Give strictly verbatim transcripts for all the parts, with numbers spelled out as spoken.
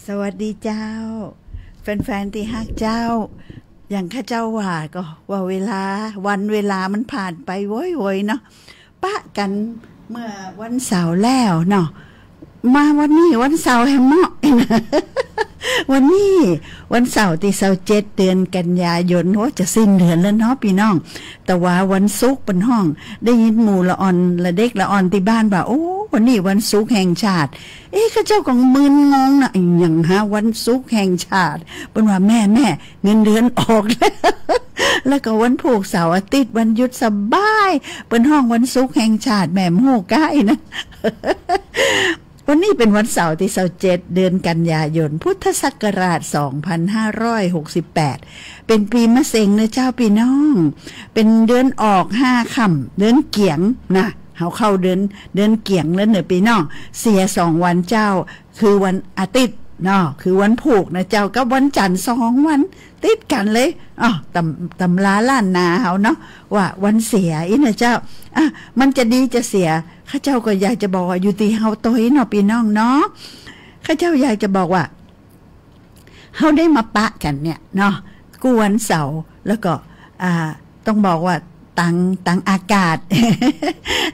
สวัสดีเจ้า แฟนๆ ตี้ฮักเจ้า อย่างข้าเจ้าว่าก็ว่าเวลา วันเวลามันผ่านไปไวๆ เนาะ ปะกั๋นเมื่อวันเสาร์แล้วเนาะ มาวันนี้วันเสาร์แหมเนาะ วันนี้วันเสาร์ตี้ซาวเจ็ด เดือนกันยายน โอ้ จะสิ้นเดือนแล้วเนาะปี้น้อง แต่ว่าวันศุกร์เปิ้นฮ้อง ได้ยินหมู่ละอ่อนละเด็กละอ่อนตี้บ้านว่า โอ้ วันนี้วันศุกร์แห่งชาติ เอ๊ะ ข้าเจ้าก็มึนงงนะอะหยังฮะ วันศุกร์แห่งชาติ เปิ้นว่า แม่ แม่ เงินเดือนออกแล้ว แล้วก็วันพูกเสาร์อาทิตย์วันหยุดสบาย เปิ้นฮ้องวันศุกร์แห่งชาติ แม่บ่ฮู้ก้าอี้นะ วันนี้เป๋นวันเสาร์ตี้ซาวเจ็ด เดือนกันยายน พุทธศักราช สองพันห้าร้อยหกสิบแปด เป๋นปี๋มะเสงเนาะเจ้าปี้น้อง เป๋นเดือนออกห้าค่ำ เดือนเกี๋ยงนะ เฮาเข้าเดือน เดือนเกี๋ยงแล้วเนาะปี้น้อง เสียสองวันเจ้า คือวันอาทิตย์เนาะ คือวันพูกนะเจ้า กับวันจันทร์ สองวันติดกั๋นเลย อ้อ ตำ ตำราล้านนาเฮาเนาะ ว่าวันเสียอี้นะเจ้า อ่ะ มันจะดีจะเสีย ข้าเจ้าก็อยากจะบอกว่าอยู่ตี้เฮาตวยเนาะปี้น้องเนาะ ข้าเจ้าอยากจะบอกว่า เฮาได้มาปะกั๋นเนี่ยเนาะ กู้วันเสาร์ แล้วก็ อ่า ต้องบอกว่าตัง ตังอากาศ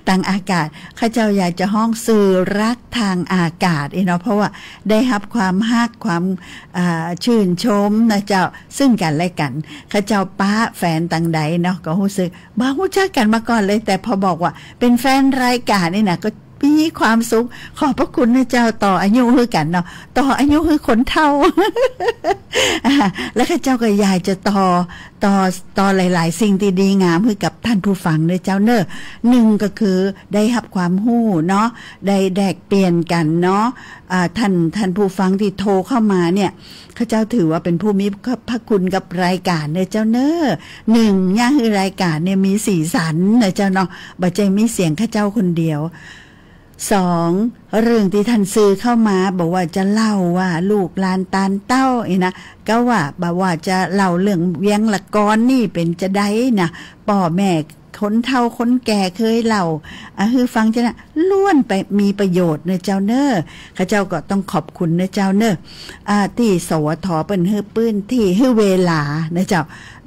ตังอากาศ ข้าเจ้าอยากจะฮ้องสื่อฮักตางอากาศอี้เนาะ เพราะว่าได้ฮับความฮัก ความ อ่า ชื่นชมนะเจ้า ซึ่งกั๋นและกั๋น ข้าเจ้าปะแฟนตางใดเนาะ ก็ฮู้สึกบ่ฮู้จักกั๋นมาก่อนเลย แต่พอบอกว่าเป๋นแฟนรายก๋านนี่นะ ก็มีความสุข ขอบพระคุณนะเจ้า ต่ออายุหื้อกั๋นเนาะ ต่ออายุหื้อคนเฒ่า อ่า แล้วข้าเจ้าก็อยากจะต่อ ต่อ ต่อหลายๆ สิ่งตี้ดีงามหื้อกับท่านผู้ฟังเนาะเจ้าเนาะ นึ่งก็คือได้ฮับความฮู้เนาะ ได้แลกเปลี่ยนกั๋นเนาะ อ่า ท่าน ท่านผู้ฟังตี้โทรเข้ามาเนี่ย ข้าเจ้าถือว่าเป๋นผู้มีพระคุณกับรายก๋านเนาะเจ้าเนาะ นึ่ง อยากหื้อรายก๋านเนี่ยมีสีสันเนาะเจ้าเนาะ บ่ใจ้มีเสียงข้าเจ้าคนเดียว สอง เรื่องตี้ท่านสื่อเข้ามา บ่ว่าจะเล่าว่าลูกหลานตานเต้าอี้นะ ก็ว่า บ่ว่าจะเล่าเรื่องเวียงละกอนนี่เป๋นจาใดนะ ป้อแม่คนเฒ่าคนแก่เคยเล่า อ่ะ หื้อฟังจานั้น ล้วนไปมีประโยชน์เนาะเจ้าเนาะ ข้าเจ้าก็ต้องขอบคุณเนาะเจ้าเนาะ อ่า ตี้ สวท เปิ้นหื้อพื้นตี้ หื้อเวลาเนาะเจ้า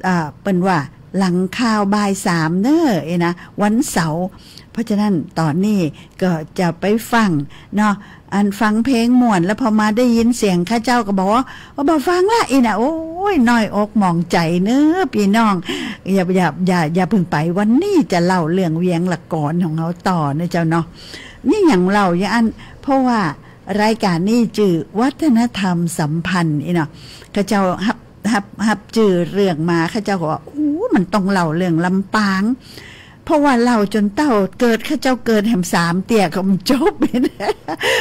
อ่า เปิ้นว่าหลังข่าวบ่ายสามเนาะ เอ้ยนะ วันเสาร์ เพราะฉะนั้นต๋อนนี้ก็จะไปฟังเนาะ อันฟังเพลงม่วน แล้วพอมาได้ยินเสียงข้าเจ้าก็บอกว่า โอ้ บ่ฟังละอี้นะ โอ้ย น้อยอกหมองใจ๋เนาะปี้น้อง อย่า อย่า อย่า อย่าเพิ่งไป วันนี้จะเล่าเรื่องเวียงละกอนของเฮาต่อเนาะเจ้าเนาะ นี่หยังเล่าอย่างอั้น เพราะว่ารายก๋านนี้จื้อวัฒนธรรมสัมพันธ์อี้เนาะ ข้าเจ้าฮับ ฮับ ฮับจื้อเรื่องมา ข้าเจ้าก็ว่า โอ้ มันต้องเล่าเรื่องลำปาง เพราะว่าเล่าจ๋นเต้าเกิด ข้าเจ้าเกิดแหมสามเตื้อก็บ่จบ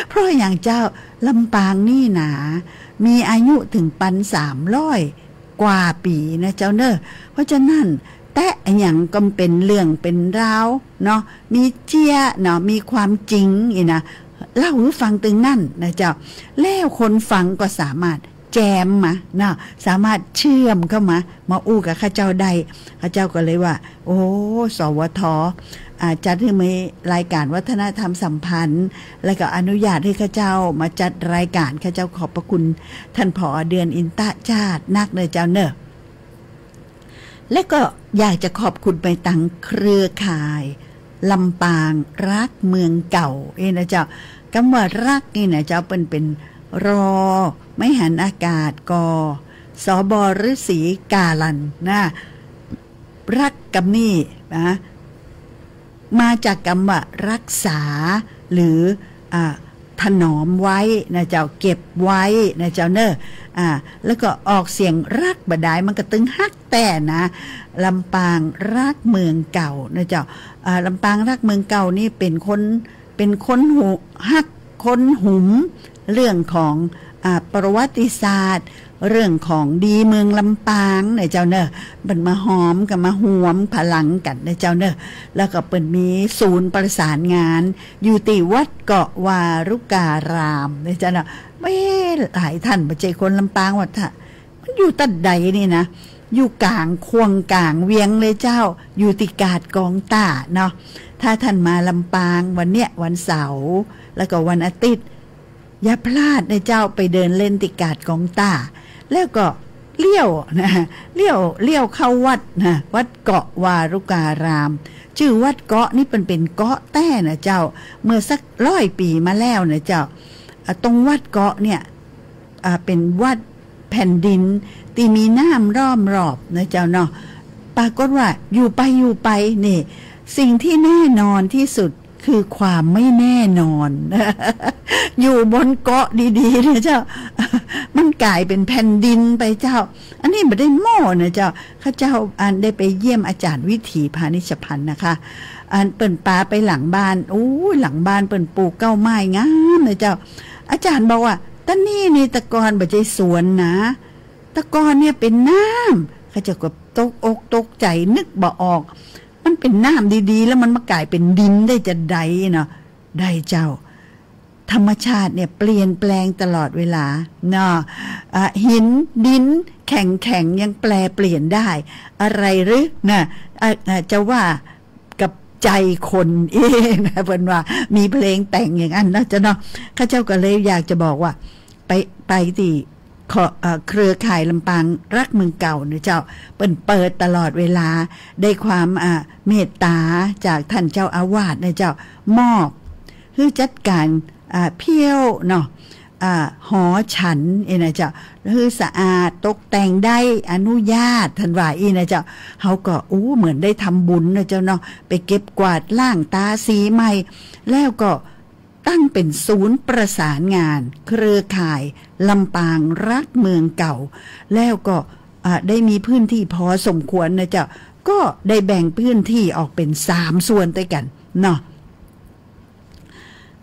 เพราะหยังเจ้า ลำปางนี่นา มีอายุเถิงปันสามร้อยกว่าปี๋นะเจ้าเนาะ เพราะฉะนั้น แตะอะหยังก็เป๋นเรื่องเป๋นราวเนาะ มีเจี้ยเนาะ มีความจริงอี้นะ เล่าหื้อฟังตึงนั้นนะเจ้า แล้วคนฟังก็สามารถ แจมมาเนาะ สามารถเชื่อมเข้ามา มาอู้กับข้าเจ้าได้ ข้าเจ้าก็เลยว่า โอ้ สวท อ่า จัดหื้อมีรายก๋านวัฒนธรรมสัมพันธ์ แล้วก็อนุญาตหื้อข้าเจ้ามาจัดรายก๋าน ข้าเจ้าขอบพระคุณท่าน ผอ เดือน อินตะจาด นักเนาะเจ้าเนาะ และก็อยากจะขอบคุณไปตังเครือข่ายลำปางฮักเมืองเก่า เอ้ยนะเจ้า กำว่าฮักนี่นะเจ้า เปิ้นเป๋น รอ ไม้หันอากาศ กอ สบ ฤๅษี กาลัน นะ ฮักกำนี้นะ มาจากกำว่ารักษา หรือ อ่า ถนอมไว้นะเจ้า เก็บไว้นะเจ้าเนาะ อ่า แล้วก็ออกเสียงฮักบ่ดาย มันก็ตึงฮักแต๊นะ ลำปางฮักเมืองเก่านะเจ้า อ่า ลำปางฮักเมืองเก่านี่เป๋นคน เป๋นคนฮูฮัก คนหุม เรื่องของ อ่า ประวัติศาสตร์ เรื่องของดีเมืองลำปางนะเจ้าเนาะ เปิ้นมาหอมกั๋น มาฮวมพลังกั๋นนะเจ้าเนาะ แล้วก็เปิ้นมีศูนย์ประสานงาน อยู่ตี้วัดเกาะวารุการามนะเจ้าเนาะ เอ๊ะ หลายท่านบ่ใจ้คนลำปางว่าถ้า มันอยู่ตั๊ดใดนี่นะ อยู่ก๋างข่วงก๋างเวียงเลยเจ้า อยู่ตี้กาดกองต้าเนาะ ถ้าท่านมาลำปางวันเนี้ย วันเสาร์ แล้วก็วันอาทิตย์ อย่าพลาดนะเจ้า ไปเดินเล่นตี้กาดกองต้า แล้วก็เลี้ยวนะ เลี้ยว เลี้ยวเข้าวัดนะ วัดเกาะวารุการาม จื้อวัดเกาะนี่เปิ้นเป๋นเกาะแต๊นะเจ้า เมื่อสักร้อยปี๋มาแล้วนะเจ้า อ่ะ ตรงวัดเกาะเนี่ย อ่า เป๋นวัดแผ่นดินตี้มีน้ำล้อมรอบนะเจ้าเนาะ ปรากฏว่าอยู่ไปอยู่ไปนี่ สิ่งที่แน่นอนที่สุดคือความไม่แน่นอน อยู่บนเกาะดีๆ นะเจ้า มันก๋ายเป๋นแผ่นดินไปเจ้า อันนี้บ่ได้โม้นะเจ้า ข้าเจ้าอันได้ไปเยี่ยมอาจ๋ารย์วิถี พานิชพันธ์นะคะ อันเปิ้นปาไปหลังบ้าน อู้ย หลังบ้านเปิ้นปลูกเก๊าไม้งามนะเจ้า อาจ๋ารย์บอกว่า ตะนี่นี่ตะก่อนบ่ใจ้สวนนะ ตะก่อนเนี่ยเป๋นน้ำ ข้าเจ้าก็ตกอกตกใจ๋นึกบ่ออก มันเป๋นน้ำดีๆ แล้วมันมาก๋ายเป๋นดินได้จาใดเนาะ ได้เจ้า ธรรมชาติเนี่ยเปลี่ยนแปลงตลอดเวลาเนาะ อ่ะ หินดินแข็งๆ ยังแปรเปลี่ยนได้ อะไรหรือนะ อ่ะ อ่ะ จะว่ากับใจ๋คนเองนะ เปิ้นว่ามีเพลงแต่งอย่างนั้นนะเจ้าเนาะ ข้าเจ้าก็เลยอยากจะบอกว่า ไป ไปตี้ ขอ เอ่อ เครือข่ายลำปางรักเมืองเก่าเนี่ยเจ้า เปิ้นเปิดตลอดเวลา ได้ความ อ่า เมตต๋าจากท่านเจ้าอาวาสเนี่ยเจ้า มอบหื้อจัดก๋าน อ่า เผี้ยวเนาะ อ่า หอฉันเอ้ยนะเจ้า หื้อสะอาดตกแต่งได้ อนุญาต ท่านว่าอี้นะเจ้า เฮาก็ อู้ เหมือนได้ทำบุญนะเจ้าเนาะ ไปเก็บกวาดล้างตาสีใหม่ แล้วก็ ตั้งเป๋นศูนย์ประสานงานเครือข่ายลำปางรักเมืองเก่า แล้วก็ อ่า ได้มีพื้นที่พอสมควรนะเจ้า ก็ได้แบ่งพื้นที่ออกเป๋นสามส่วนตวยกั๋นเนาะ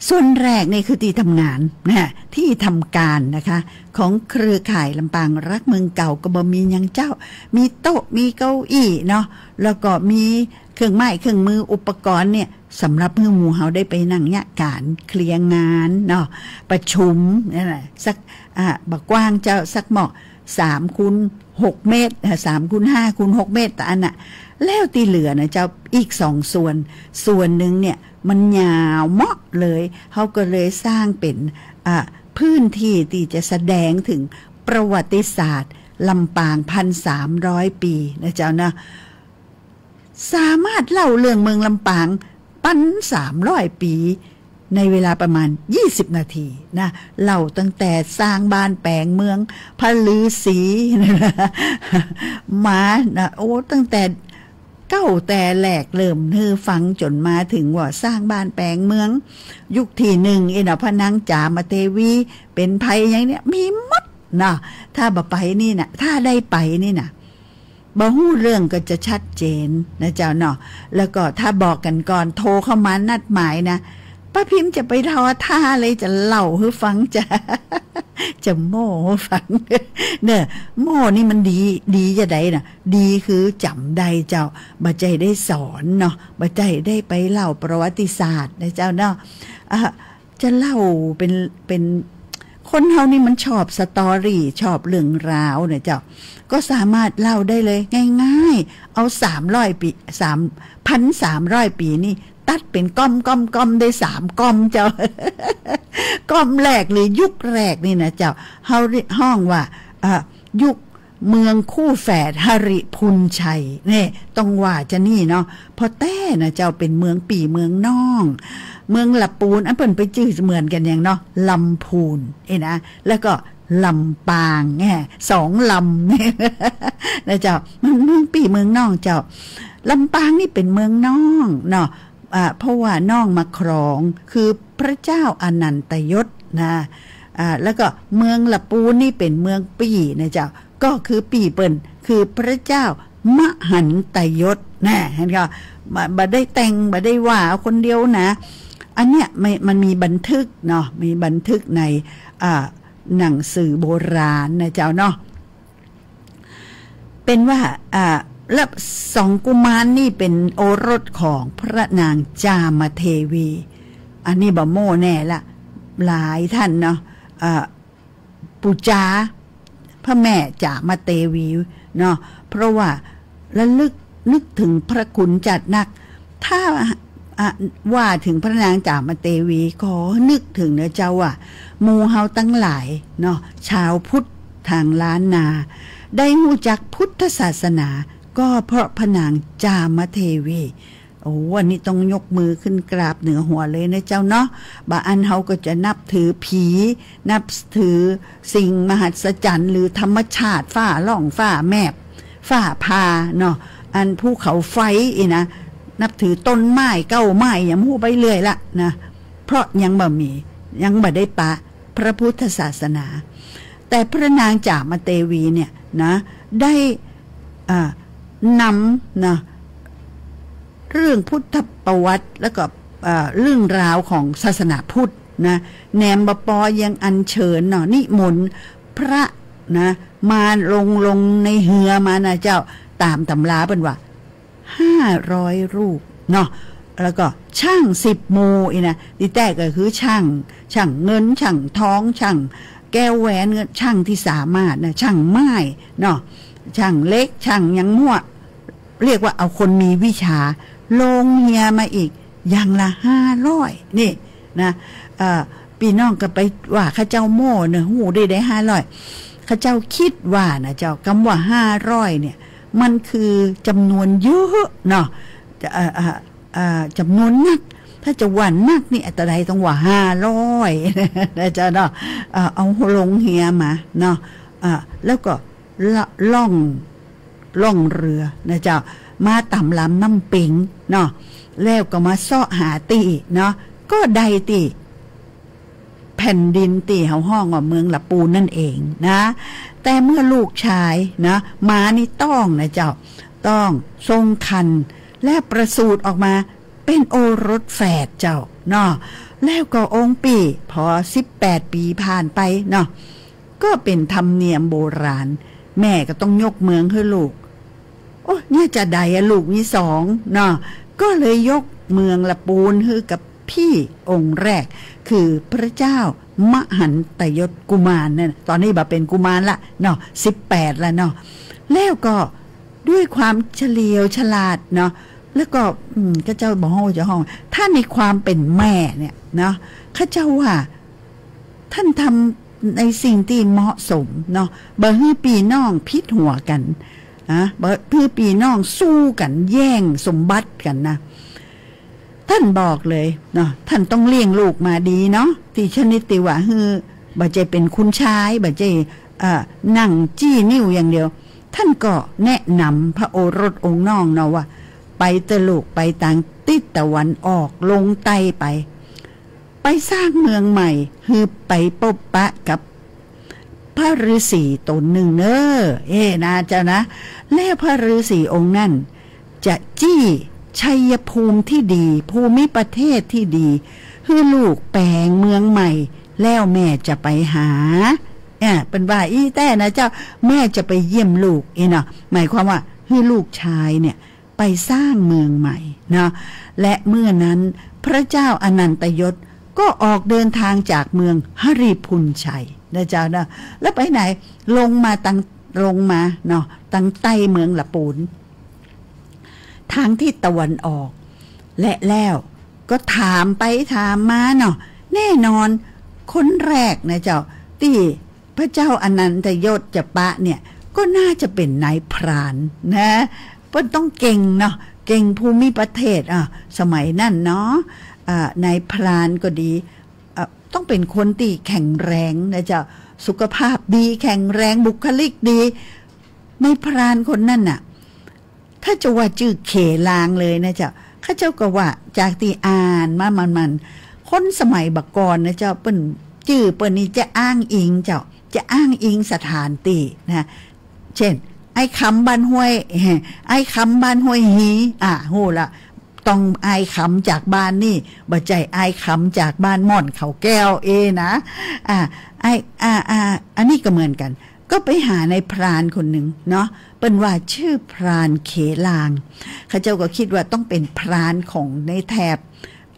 ส่วนแรกนี่คือตี้ทำงานนะ ตี้ทำก๋านนะคะ ของเครือข่ายลำปางรักเมืองเก่า ก็บ่มีหยังเจ้า มีโต๊ะ มีเก้าอี้เนาะ แล้วก็มีเครื่องไม้เครื่องมืออุปกรณ์เนี่ย สำหรับหื้อหมู่เฮาได้ไปนั่งเยียะก๋านเคลียร์งานเนาะ ประชุมนั่นแหละ สัก อ่ะ บ่กว้างเจ้า สักเหมาะสามคูณหกเมตร อ่ะ สามคูณห้าคูณหกเมตร ตะอั้นน่ะ แล้วตี้เหลือนะเจ้า อีกสองส่วน ส่วนนึ่งเนี่ยมันยาวเหมาะเลย เฮาก็เลยสร้างเป๋น อ่ะ พื้นที่ตี้จะแสดงเถิงประวัติศาสตร์ลำปางพันสามร้อยปี๋นะเจ้านะ สามารถเล่าเรื่องเมืองลำปางพันสามร้อยปี๋ ในเวลาประมาณยี่สิบนาทีนะ เล่าตั้งแต่สร้างบ้านแป๋งเมือง พระฤๅษี มานะ โอ้ ตั้งแต่เก๊าแต่แรกเริ่มหื้อฟังจ๋นมาเถิงว่าสร้างบ้านแป๋งเมือง ยุคตี้นึ่ง เอ้ยนะ พระนางจามเทวี เป๋นใผอย่างเนี้ย มีหมดเนาะ ถ้าบ่ไปนี่นะ ถ้าได้ไปนี่นะ บ่ฮู้เรื่องก็จะชัดเจนนะเจ้าเนาะ แล้วก็ถ้าบอกกั๋นก่อน โทรเข้ามานัดหมายนะ ป้าพิมจะไปรอท่าเลย จะเล่าหื้อฟัง จะ จะโม้หื้อฟัง เน่อ โม้นี่มันดี ดีจาใดนะ ดีคือจ๋ำได้เจ้า บ่ใจ้ได้สอนเนาะ บ่ใจ้ได้ไปเล่าประวัติศาสตร์นะเจ้าเนาะ อ่ะ จะเล่าเป๋น เป๋น คนเฮานี่มันชอบสตอรี่ ชอบเรื่องราวนะเจ้า ก็สามารถเล่าได้เลยง่ายๆ เอาสามร้อยปี๋ สาม พันสามร้อยปี๋นี่ ตัดเป๋นก้อมๆๆ ได้สามก้อมเจ้า ก้อมแรกหรือยุคแรกนี่นะเจ้า เฮาฮ้องว่า อ่า ยุค เมืองคู่แฝดหริภุญชัย เนี่ย ต้องว่าจานี่เนาะ เพราะแต๊นะเจ้า เป๋นเมืองปี้เมืองน้อง เมืองละปูน อันเปิ้นไปจื้อเหมือนกั๋นอย่างเนาะ ลำพูน เอ้ยนะ แล้วก็ลำปาง เนี่ย สองลำ เนี่ยนะเจ้า มันเมืองปี้เมืองน้องเจ้า ลำปางนี่เป๋นเมืองน้องเนาะ อ่า เพราะว่าน้องมาครอง คือพระเจ้าอนันตยศนะ อ่า แล้วก็เมืองละปูนนี่เป๋นเมืองปี้นะเจ้า ก็คือปี้เปิ้น คือพระเจ้ามหันตยศนะ หันก่อ บ่ บ่ได้แต่ง บ่ได้ว่าเอาคนเดียวนะ อันเนี้ยมัน มันมีบันทึกเนาะ มีบันทึกใน อ่า หนังสือโบราณนะเจ้าเนาะ เป๋นว่า อ่า และสองกุมารนี่เป๋นโอรสของพระนางจามเทวี อันนี้บ่โม้แน่ละ หลายท่านเนาะ อ่า ปู๋จาพระแม่จามเทวีเนาะ เพราะว่าระลึกนึกเถิงพระคุณจัดนัก ถ้า อ่ะ ว่าเถิงพระนางจามเทวี ก็นึกเถิงนะเจ้าว่า หมู่เฮาตังหลายเนาะ จาวพุทธตางล้านนา ได้ฮู้จักพุทธศาสนา ก็เพราะพระนางจามเทวี โอ้ อันนี้ต้องยกมือขึ้นกราบเหนือหัวเลยนะเจ้าเนาะ บ่าอั้นเฮาก็จะนับถือผี นับถือสิ่งมหัศจรรย์ หรือธรรมชาติ ฟ้าร้อง ฟ้าแมบ ฟ้าผ่าเนาะ อันภูเขาไฟอี้นะ นับถือต้นไม้เก๊าไม้ หยังบ่ฮู้ไปเรื่อยละนะ เพราะยังบ่มี ยังบ่ได้ปะพระพุทธศาสนา แต่พระนางจามเทวีเนี่ยนะ ได้ อ่า นำนะ เรื่องพุทธประวัติ แล้วก็ อ่า เรื่องราวของศาสนาพุทธนะ แหนมบ่ปอยังอัญเชิญเนาะ นิมนต์พระนะ มาลง ลงในเฮือมานะเจ้า ต๋ามต๋ำราเปิ้นว่า ห้าร้อยรูปเนาะ แล้วก็ช่างสิบหมู่อี้นะ ตี้แต๊ก็คือช่าง ช่างเงิน ช่างทอง ช่างแก้วแหวนเงิน ช่างตี้สามารถนะ ช่างไม้เนาะ ช่างเหล็ก ช่างหยังมั่ว เรียกว่าเอาคนมีวิชา ลงเฮือมาอีก อย่างละห้าร้อย นี่นะ เอ่อ ปี้น้องก็ไปว่าเข้าเจ้าโม้เนาะ ฮู้ได้ ได้ห้าร้อย เข้าเจ้าคิดว่านะเจ้า กำว่าห้าร้อยเนี่ย มันคือจ๋ำนวนเยอะเนาะ จะ เอ่อ เอ่อ เอ่อ จ๋ำนวนนัก ถ้าจะว่านักนี่ อันตรายต้องว่าห้าร้อย นะเจ้าเนาะ เอ่อ เอาลงเฮือมาเนาะ เอ่อ แล้วก็ละ ล่อง ล่องเฮือนะเจ้า มาต๋ามลำน้ำปิงเนาะ แล้วก็มาเซาะหาตี้เนาะ ก็ได้ตี้แผ่นดินตี้เฮาฮ้องว่าเมืองละปูนนั่นเองนะ แต่เมื่อลูกชายนะ มานี่ต๊องนะเจ้า ต๊องทรงครรภ์ และประสูติออกมาเป๋นโอรสแฝดเจ้าเนาะ แล้วก็องค์ปี้ พอสิบแปดปี๋ผ่านไปเนาะ ก็เป๋นธรรมเนียมโบราณ แม่ก็ต้องยกเมืองหื้อลูก โอ้ เนี่ยจะใดอะ ลูกมีสองเนาะ ก็เลยยกเมืองละปูนหื้อกับปี้องค์แรก คือพระเจ้ามหันตยศกุมารนั่น ต๋อนนี้บ่าเป๋นกุมารละเนาะ สิบแปดละเนาะ แล้วก็ด้วยความเฉลียวฉลาดเนาะ แล้วก็ อืม เข้าเจ้าบ่ฮู้จะฮ้อง ถ้าในความเป๋นแม่เนี่ยเนาะ เข้าเจ้าว่า ท่านทำในสิ่งตี้เหมาะสมเนาะ บ่หื้อปี้น้องผิดหัวกั๋น นะ บ่หื้อปี้น้องสู้กั๋น แย่งสมบัติกั๋นนะ ท่านบอกเลยเนาะ ท่านต้องเลี้ยงลูกมาดีเนาะ ตี้ชนิดตี้ว่าหื้อ บ่ใจ้เป๋นคุณชาย บ่ใจ้ เอ่อ นั่งจี้นิ้วอย่างเดียว ท่านก็แนะนำพระโอรสองค์น้องเนาะว่า ไปเต๊อะลูก ไปตางทิศตะวันออก ลงใต้ไป ไปสร้างเมืองใหม่ หื้อไปปบปะกับพระฤๅษีต๋นนึ่งเน่อ เอ้ นะเจ้านะ แล้วพระฤๅษีองค์นั้นจะจี้ชัยภูมิตี้ดี ภูมิประเทศตี้ดี หื้อลูกแป๋งเมืองใหม่ แล้วแม่จะไปหา เอ้อ เปิ้นว่าอี้แต๊นะเจ้า แม่จะไปเยี่ยมลูกอี้เนาะ หมายความว่าหื้อลูกชายเนี่ย ไปสร้างเมืองใหม่เนาะ และเมื่อนั้นพระเจ้าอนันตยศก็ออกเดินทางจากเมืองหริภุญชัยนะเจ้าเนาะ แล้วไปไหน ลงมาตาง ลงมาเนาะ ตางใต้เมืองละปูน ตางทิศตะวันออก และแล้วก็ถามไปถามมาเนาะ แน่นอน คนแรกนะเจ้า ตี้ พระเจ้าอนันตยศจะปะเนี่ย ก็น่าจะเป๋นนายพรานนะ เปิ้นต้องเก่งเนาะ เก่งภูมิประเทศ อ่ะ สมัยนั้นเนาะ อ่า นายพรานก็ดี อ่ะ ต้องเป๋นคนตี้แข็งแรงนะเจ้า สุขภาพดี แข็งแรง บุคลิกดี นายพรานคนนั้นน่ะ ถ้าจะว่าจื้อเขลางเลยนะเจ้า เข้าเจ้าก็ว่าจากตี้อ่านมามันๆ คนสมัยบ่าก่อนนะเจ้า เปิ้นจื้อเปิ้นนี่จะอ้างอิงเจ้า จะอ้างอิงสถานตี้นะ เจ้น อ้ายคำบ้านห้วย อ้ายคำบ้านห้วยฮี อ่ะ ฮู้ละ ต้องอ้ายคำจากบ้านนี่ บ่ใจ้อ้ายคำจากบ้านม่อนเขาแก้วเอนะ อ่ะ อ้าย อ่ะ อ่ะ อันนี้ก็เหมือนกั๋น ก็ไปหานายพรานคนนึ่งเนาะ เปิ้นว่าจื้อพรานเขลาง เข้าเจ้าก็กึ๊ดว่าต้องเป๋นพรานของในแถบ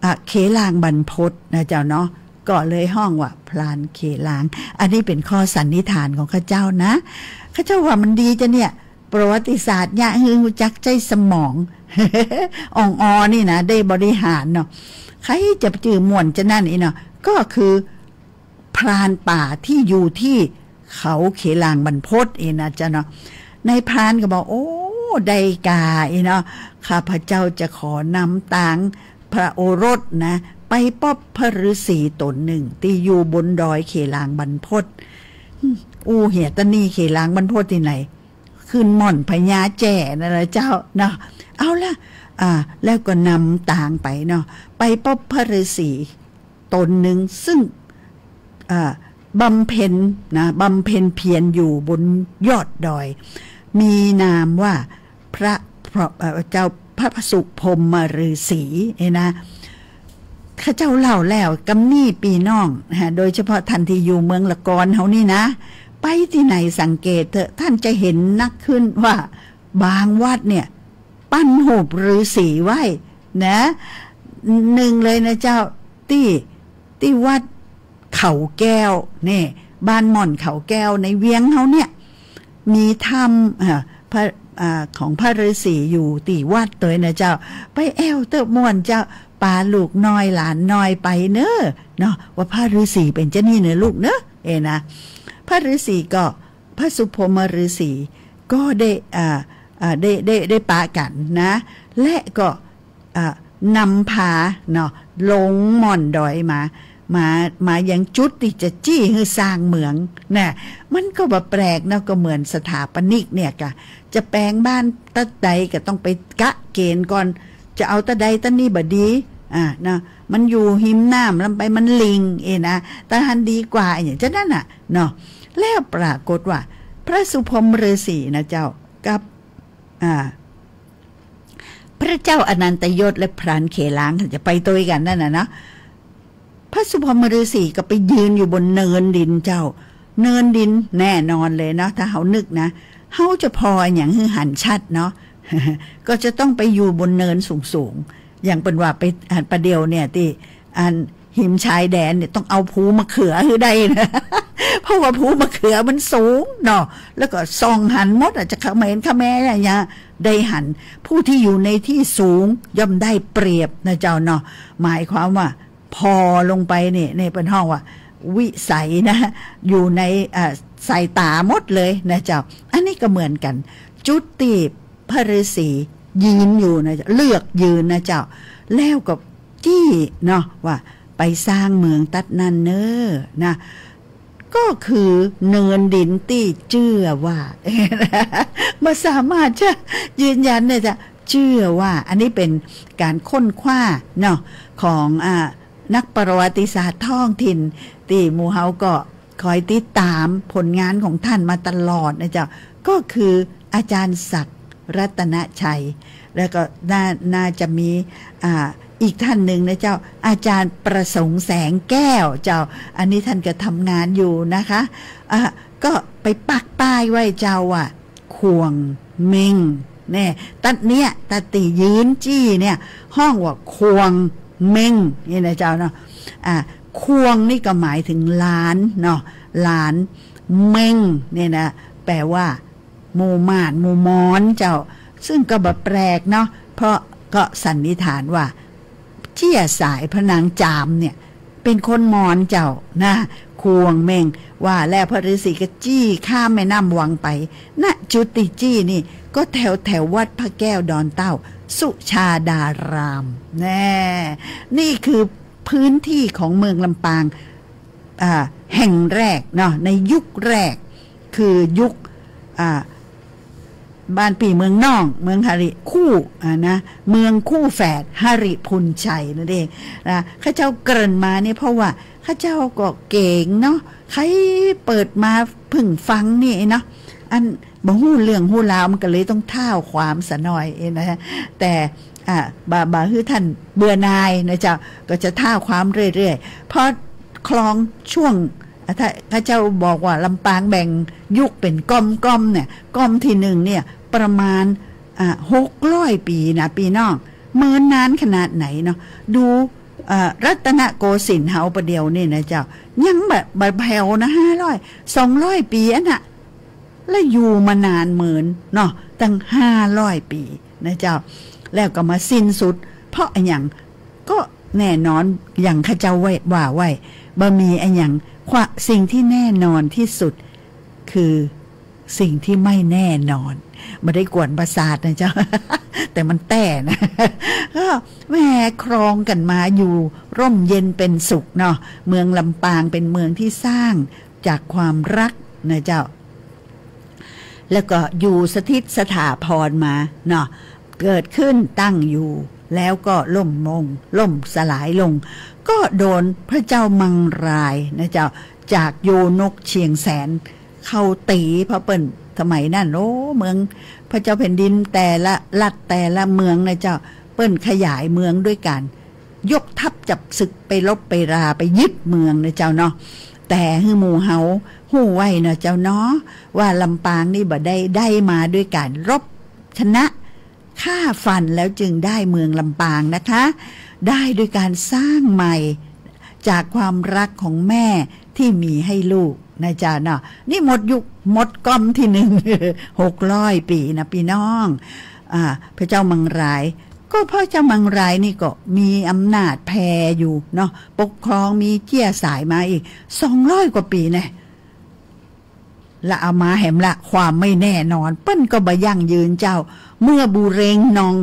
อ่ะ เขลางบรรพตนะเจ้าเนาะ ก็เลยฮ้องว่าพรานเขลาง อันนี้เป๋นข้อสันนิษฐานของเข้าเจ้านะ เข้าเจ้าว่ามันดีจะเนี่ย ประวัติศาสตร์เยียะหื้อฮู้จักใจ๊สมอง อ่องออนี่นะ ได้บริหารเนาะ ใครจะจื้อม่วนจะนั่นอีเนาะ ก็คือพรานป่าตี้อยู่ตี้เขาเขลางบรรพตอีนะเจ้าเนาะ นายพรานก็บอก โอ้ ได้ก่าอีเนาะ ข้าพเจ้าจะขอนำตางพระโอรสนะ ไปปบพระฤๅษีต๋นนึ่ง ตี้อยู่บนดอยเขลางบรรพต อู้เหีย ตะนี่เขลางบรรพตตี้ไหน ขึ้นม่อนพญาแจ้นั่นแหละเจ้าเนาะ เอาละ อ่า แล้วก็นำตางไปเนาะ ไปปบพระฤๅษีต๋นนึ่ง ซึ่ง อ่า บำเพ็ญนะ บำเพ็ญเพียรอยู่บนยอดดอย มีนามว่าพระ พระ เอ่อ เจ้าพระสุพรหมฤๅษีเนี่ยนะ ข้าเจ้าเล่าแล้วกำนี้ปี้น้องนะฮะ โดยเฉพาะท่านตี้อยู่เมืองละกอนเฮานี่นะ ไปตี้ไหนสังเกตเถอะ ท่านจะเห็นนักขึ้นว่าบางวัดเนี่ย ปั้นฮูปฤๅษีไว้นะ นึ่งเลยนะเจ้า ตี้ ตี้วัดเขาแก้วเนี่ย บ้านม่อนเขาแก้วในเวียงเฮาเนี่ย มีถ้ำ อ่า พระ อ่า ของพระฤๅษีอยู่ตี้วัดตวยนะเจ้า ไปแอ่วเต๊อะม่วนเจ้า ปาลูกน้อยหลานน้อยไปเน้อเนาะ ว่าพระฤๅษีเป๋นจะอี้เน้อลูกเน้อ เอนะ พระฤๅษีก็ พระสุพรหมฤๅษีก็ได้ อ่า อ่า ได้ ได้ ได้ปะกั๋นนะ และก็ อ่า นำพาเนาะ ลงม่อนดอยมา มา มายังจุดตี้จะจี้หื้อสร้างเมืองนะ มันก็บ่แปลกเนาะ ก็เหมือนสถาปนิกเนี่ยก่ะ จะแป๋งบ้านตะใดก็ต้องไปกะเกณฑ์ก่อน จะเอาตะใดตะนี้บ่ดี อ่า เนาะ มันอยู่ฮิมน้ำ ลำไปมันหลิ่ง เอนะ ตะหั้นดีกว่า อะหยังจะอั้นน่ะเนาะ แล้วปรากฏว่า พระสุพรหมฤๅษีนะเจ้า กับ อ่า พระเจ้าอนันตยศและพรานเขลางจะไปตวยกั๋นนั่นน่ะเนาะ พระสุพรหมฤๅษีก็ไปยืนอยู่บนเนินดินเจ้า เนินดินแน่นอนเลยเนาะ ถ้าเฮานึกนะ เฮาจะผ่ออะหยังหื้อหันชัดเนาะ ก็จะต้องไปอยู่บนเนินสูงๆ อย่างเปิ้นว่าไป อ่า ประเดี๋ยวเนี่ยตี้ อันหิมชายแดนเนี่ยต้องเอาภูมะเขือหื้อได้นะ เพราะว่าภูมะเขือมันสูงเนาะ แล้วก็ส่องหันหมดอะ จะเขมรเขมรอะหยังได้หัน ผู้ตี้อยู่ในตี้สูงย่อมได้เปรียบนะเจ้าเนาะ หมายความว่าผ่อลงไปเนี่ย ในเปิ้นฮ้องว่าวิสัยนะ อยู่ใน อ่า สายต๋าหมดเลยนะเจ้า อันนี้ก็เหมือนกั๋น จุดตี้ พระฤๅษียืนอยู่นะเจ้า เลือกยืนนะเจ้า แล้วก็จี้เนาะ ว่าไปสร้างเมืองตั๊ดนั่นเน้อนะ ก็คือเนินดินตี้เจื้อว่า บ่สามารถจะยืนยันเนี่ยเจ้า เจื้อว่า อันนี้เป๋นก๋านค้นคว้าเนาะ ของ อ่า นักประวัติศาสตร์ท้องถิ่น ตี้หมู่เฮาก็ คอยติดต๋ามผลงานของท่านมาตลอดนะเจ้า ก็คืออาจารย์ศักดิ์รัตนชัย แล้วก็น่า น่าจะมี อ่า อีกท่านนึ่งนะเจ้า อาจารย์ประสงค์แสงแก้วเจ้า อันนี้ท่านก็ทำงานอยู่นะคะ อ่า ก็ไปปักป้ายไว้เจ้าว่า ข่วงเม็ง แน่ ตั๊ดเนี้ย ตั๊ดตี้ยืนจี้เนี่ย ฮ้องว่าข่วงเม็ง นี่นะเจ้าเนาะ อ่า ข่วงนี่ก็หมายถึงลานเนาะ ลาน เม็งเนี่ยนะ แปลว่า หมู่ม่าน หมู่มอญเจ้า ซึ่งก็บ่แปลกเนาะ เพราะก็สันนิษฐานว่า เจื้อสายพระนางจามเนี่ย เป๋นคนมอญเจ้านะ ข่วงเม็ง ว่าแล้วพระฤๅษีก็จี้ข้ามแม่น้ำวังไป ณ จุดตี้จี้นี่ก็แถวแถววัดพระแก้วดอนเต้า สุชาดาราม แน่ นี่คือพื้นที่ของเมืองลำปาง อ่า แห่งแรกเนาะ ในยุคแรก คือยุค อ่า บ้านปี้เมืองน้อง เมืองหริคู่ อ่า นะ เมืองคู่แฝดหริพุนชัยนั่นเอง นะ ข้าเจ้าเกริ่นมาเนี่ย เพราะว่าข้าเจ้าก็เก๋งเนาะ ใครเปิดมาเพิ่งฟังนี่เนาะ อันบ่ฮู้เรื่องฮู้ราว มันก็เลยต้องท้าวความสะหน่อยเองนะ แต่ อ่า บ่ บ่หื้อท่านเบื่อหน่ายนะเจ้า ก็จะท้าวความเรื่อยๆ เพราะคลองช่วง อ่ะ ถ้า ข้าเจ้าบอกว่าลำปางแบ่งยุคเป๋นก้อมๆ เนี่ย ก้อมตี้นึ่งเนี่ย ประมาณ อ่า หกร้อยปี๋นะปี้น้อง เมินนานขนาดไหนเนาะ ดู อ่า รัตนโกสินทร์เฮาประเดี๋ยวนี่นะเจ้า ยังบ่ บ่แผ่วนะ ห้าร้อย สองร้อยปี๋อั้นน่ะ และอยู่มานานเมินเนาะ ตั้งห้าร้อยปี๋นะเจ้า แล้วก็มาสิ้นสุด เพราะอะหยัง ก็แน่นอน อย่างข้าเจ้าไว้ ว่าไว้ บ่มีอะหยัง ความ สิ่งที่แน่นอนที่สุด คือสิ่งที่ไม่แน่นอน บ่ได้กวนประสาทนะเจ้า แต่มันแต้นะ ก็แหม ครองกั๋นมาอยู่ร่มเย็นเป็นสุขเนาะ เมืองลำปางเป็นเมืองที่สร้างจากความรักนะเจ้า แล้วก็อยู่สถิตสถาพรมาเนาะ เกิดขึ้นตั้งอยู่ แล้วก็ล่มลง ล่มสลายลง ก็โดนพระเจ้ามังรายนะเจ้า จากโยนกเชียงแสน เข้าตี๋ เพราะเปิ้น สมัยนั้น โอ้ เมือง พระเจ้าแผ่นดินแต่ละรัฐแต่ละเมืองนะเจ้า เปิ้นขยายเมืองด้วยกั๋น ยกทัพจับศึกไปรบไปราไปยึดเมืองนะเจ้าเนาะ แต่หื้อหมู่เฮาฮู้ไว้นะเจ้าเนาะ ว่าลำปางนี่บ่ได้ได้มาด้วยก๋านรบชนะ ฆ่าฟันแล้วจึงได้เมืองลำปางนะคะ ได้ด้วยก๋านสร้างใหม่จากความรักของแม่ที่มีให้ลูกนะเจ้าเนาะ นี่หมดยุคหมดก๊อมตี้หนึ่ง หกร้อยปี๋นะปี้น้อง อ่า พระเจ้ามังราย ก็พระเจ้ามังรายนี่ก็มีอำนาจแผ่อยู่เนาะ ปกครองมีเจี้ยสายมาอีก สองร้อยกว่าปี๋แน่ ละเอามาแหมละ ความไม่แน่นอน เปิ้นก็บ่ยั่งยืนเจ้า เมื่อบุเรงนอง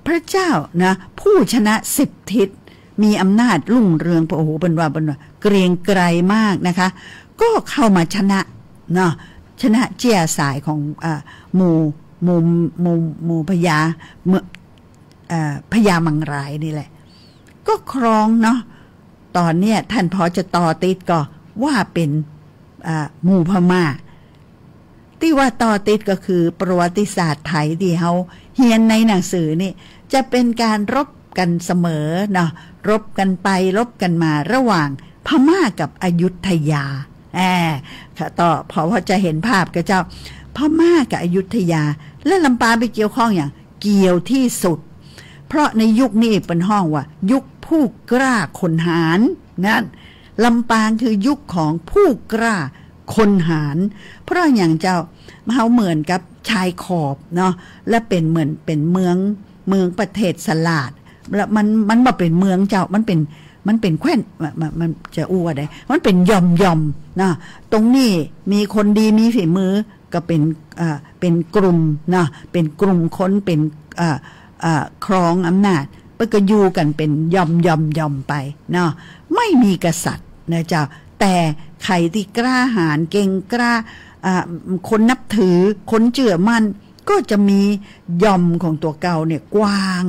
พระเจ้านะ ผู้ชนะสิบทิศ มีอำนาจรุ่งเรือง โอ้โห เปิ้นว่า เปิ้นว่าเกรียงไกรมากนะคะ ก็เข้ามาชนะเนาะ ชนะเจี้ยสายของ อ่า หมู่ หมู่ หมู่ หมู่พญา เมือง เอ่อ พญามังรายนี่แหละ ก็ครองเนาะ ต๋อนเนี้ยต้านผ่อจะต่อติดก็ว่าเป๋น อ่า หมู่พม่า ตี้ว่าต่อติดก็คือประวัติศาสตร์ไทยตี้เฮาเฮียนในหนังสือนี่ จะเป๋นก๋านรบกั๋นเสมอเนาะ รบกั๋นไปรบกั๋นมาระหว่างพม่ากับอยุธยา แหม ค่ะ ต่อ ผ่อ ผ่อจะหันภาพก่อเจ้า พม่ากับอยุธยา และลำปางไปเกี่ยวข้องอะหยัง เกี่ยวตี้สุด เพราะในยุคนี้เปิ้นฮ้องว่ายุคผู้กล้าขนหาญ นั่น ลำปางคือยุคของผู้กล้าขนหาญ เพราะอะหยังเจ้า เฮาเหมือนกับชายขอบเนาะ และเป๋นเหมือนเป๋นเมือง เมืองประเทศสลาด แล้วมัน มันบ่เป๋นเมืองเจ้า มันเป๋น มันเป๋นแคว้น มัน มัน มันจะอู้ว่าใด มันเป๋นหย่อมๆ เนาะ ตรงนี้มีคนดีมีฝีมือ ก็เป๋น เอ่อ เป๋นกลุ่มเนาะ เป๋นกลุ่มคน เป๋น เอ่อ เอ่อ ครองอำนาจ เปิ้นก็อยู่กั๋นเป๋นหย่อมๆๆ ไปเนาะ ไม่มีกษัตริย์นะเจ้า แต่ใผตี้กล้าหาญเก่งกล้า อ่า คนนับถือ คนเจื้อมั่น ก็จะมีหย่อมของตั๋วเก่าเนี่ยกว้าง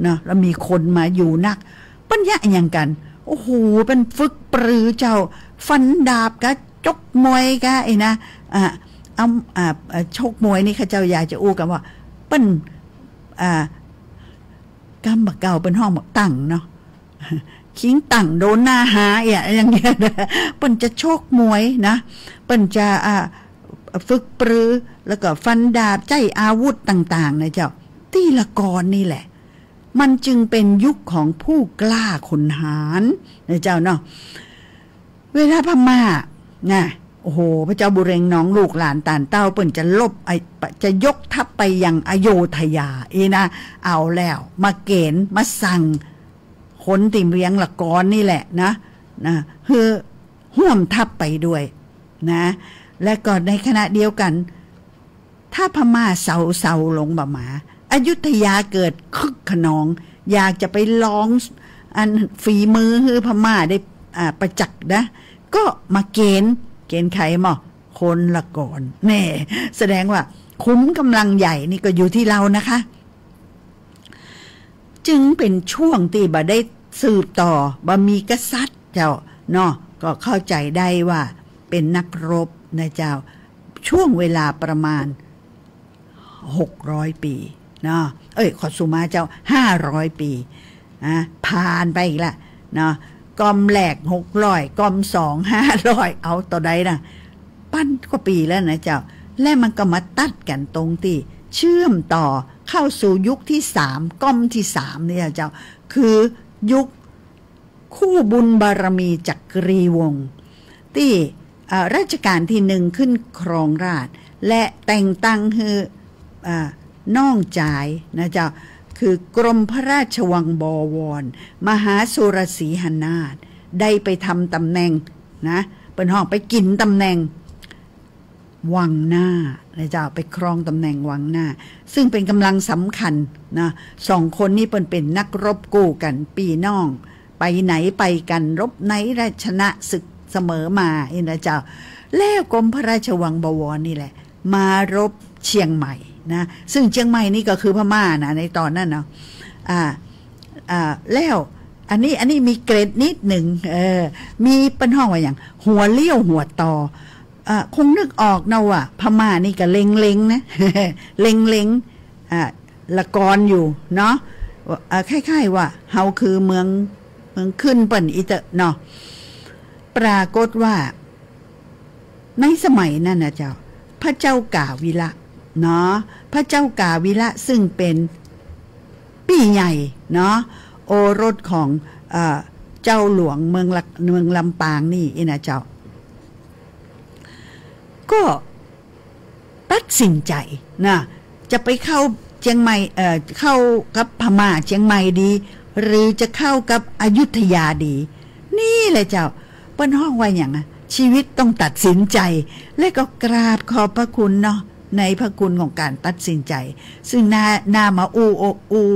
เนาะ แล้วมีคนมาอยู่นัก เปิ้นเยียะอะหยังกั๋น โอ้โห เปิ้นฝึกปรือเจ้า ฟันดาบกา จกมวยกา ไอ้นะ อ่า เอา อ่า อ่า ชกมวยนี่ข้าเจ้าอยากจะอู้กั๋นว่า เปิ้น อ่า กำบ่าเก่าเปิ้นฮ้องบักตั๋งเนาะ คิงตั๋งโดนหน้าหาเอี้ย อย่างเงี้ยนะ เปิ้นจะชกมวยนะ เปิ้นจะ อ่า ฝึกปรือ แล้วก็ฟันดาบ ใจ๊อาวุธต่างๆ นะเจ้า ตี้ละกอนนี่แหละ มันจึงเป๋นยุคของผู้กล้าขนหาญนะเจ้าเนาะ เวลาพม่านะ โอ้โห พระเจ้าบุเรงนองค์ลูกหลานต้านเต้าเปิ้นจะลบ ไอ้ จะยกทัพไปยังอโยธยา อี้นะ เอาแล้ว มาเก๋ณฑ์ มาสั่ง คนตี้เวียงละกอนนี่แหละนะ นะ หื้อฮ่วมทัพไปด้วยนะ และก็ในขณะเดียวกั๋น ถ้าพม่าเซาๆ ลงบ่าหมา อยุธยาเกิดคึกคะนอง อยากจะไปลองอันฝีมือหื้อพม่าได้ อ่า ประจักษ์นะ ก็มาเก๋ณฑ์ เก๋ณฑ์ใผหม่อ คนละกอน แน่ แสดงว่าขุมก๋ำลังใหญ่นี่ก็อยู่ตี้เฮานะคะ จึงเป๋นช่วงตี้บ่ได้สืบต่อ บ่มีกษัตริย์เจ้าเนาะ ก็เข้าใจ๋ได้ว่าเป๋นนักรบนะเจ้า ช่วงเวลาประมาณหกร้อยปี๋เนาะ เอ้ย ขอสุมาเจ้า ห้าร้อยปี๋ อ่ะ ผ่านไปอีกละเนาะ ก๊อมแรกหกร้อย ก๊อมสองห้าร้อย เอาเต้าใดนะ ปันกว่าปี๋แล้วนะเจ้า และมันก็มาตัดกั๋นตรงตี้เชื่อมต่อเข้าสู่ยุคตี้สาม ก๊อมตี้สามเนี่ยเจ้า คือยุคคู่บุญบารมีจักรีวงศ์ ตี้ เอ่อ รัชกาลตี้หนึ่งขึ้นครองราชย์ และแต่งตั้งหื้อ อ่า น้องจายนะเจ้า คือกรมพระราชวังบวร มหาสุรสีหนาถ ได้ไปทำต๋ำแหน่งนะ เปิ้นฮ้องไปกิ๋นต๋ำแหน่งวังหน้านะเจ้า ไปครองต๋ำแหน่งวังหน้า ซึ่งเป๋นก๋ำลังสำคัญนะ สองคนนี้เปิ้นเป๋นนักรบกู้กั๋น ปี้น้อง ไปไหนไปกั๋น รบไหนได้ชนะศึกเสมอมาอี้นะเจ้า แล้วกรมพระราชวังบวรนี่แหละ มารบเจียงใหม่นะ ซึ่งเจียงใหม่นี่ก็คือพม่านะ ในต๋อนนั้นเนาะ อ่า อ่า แล้วอันนี้ อันนี้มีเกร็ดนิดหนึ่ง เออ มีเปิ้นฮ้องว่าหยัง หัวเลี้ยวหัวต่อ อ่า คงนึกออกนะว่าพม่านี่ก็เล็งๆ นะ เล็งๆ อ่า ละกอนอยู่เนาะ อ่า คล้ายๆ ว่าเฮาคือเมือง เมืองขึ้นเปิ้นอี้เต๊อะเนาะ ปรากฏว่า ในสมัยนั้นนะเจ้า พระเจ้ากาวิละเนาะ พระเจ้ากาวิละซึ่งเป๋นปี้ใหญ่เนาะ โอรสของ เอ่อ เจ้าหลวงเมืองละ เมืองลำปางนี่อี้นะเจ้า ก็ตัดสินใจ๋นะ จะไปเข้าเจียงใหม่ เอ่อ เข้ากับพม่าเจียงใหม่ดี หรือจะเข้ากับอยุธยาดี นี่แหละเจ้า เปิ้นฮ้องว่าหยังอะ ชีวิตต้องตัดสินใจ๋ และก็กราบขอบพระคุณเนาะ ในพระคุณของก๋านตัดสินใจ๋ ซึ่งน่า น่ามาอู้ อู้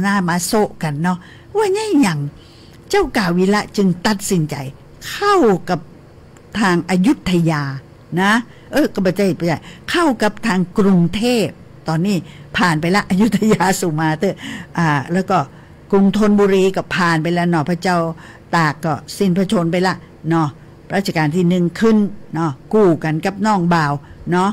น่ามาโซะกั๋นเนาะ ว่าไงหยัง เจ้ากาวิละจึงตัดสินใจ๋เข้ากับทางอยุธยานะ เออ ก็บ่ใจ้ บ่ใจ้ เข้ากับทางกรุงเทพ ต๋อนนี้ผ่านไปละ อยุธยาสุมาเต๊อะ อ่า แล้วก็กรุงธนบุรีก็ผ่านไปแล้วเนาะ พระเจ้าตากก็สิ้นพระชนม์ไปละเนาะ รัชกาลตี้หนึ่งขึ้นเนาะ กู้กั๋นกับน้องบ่าวเนาะ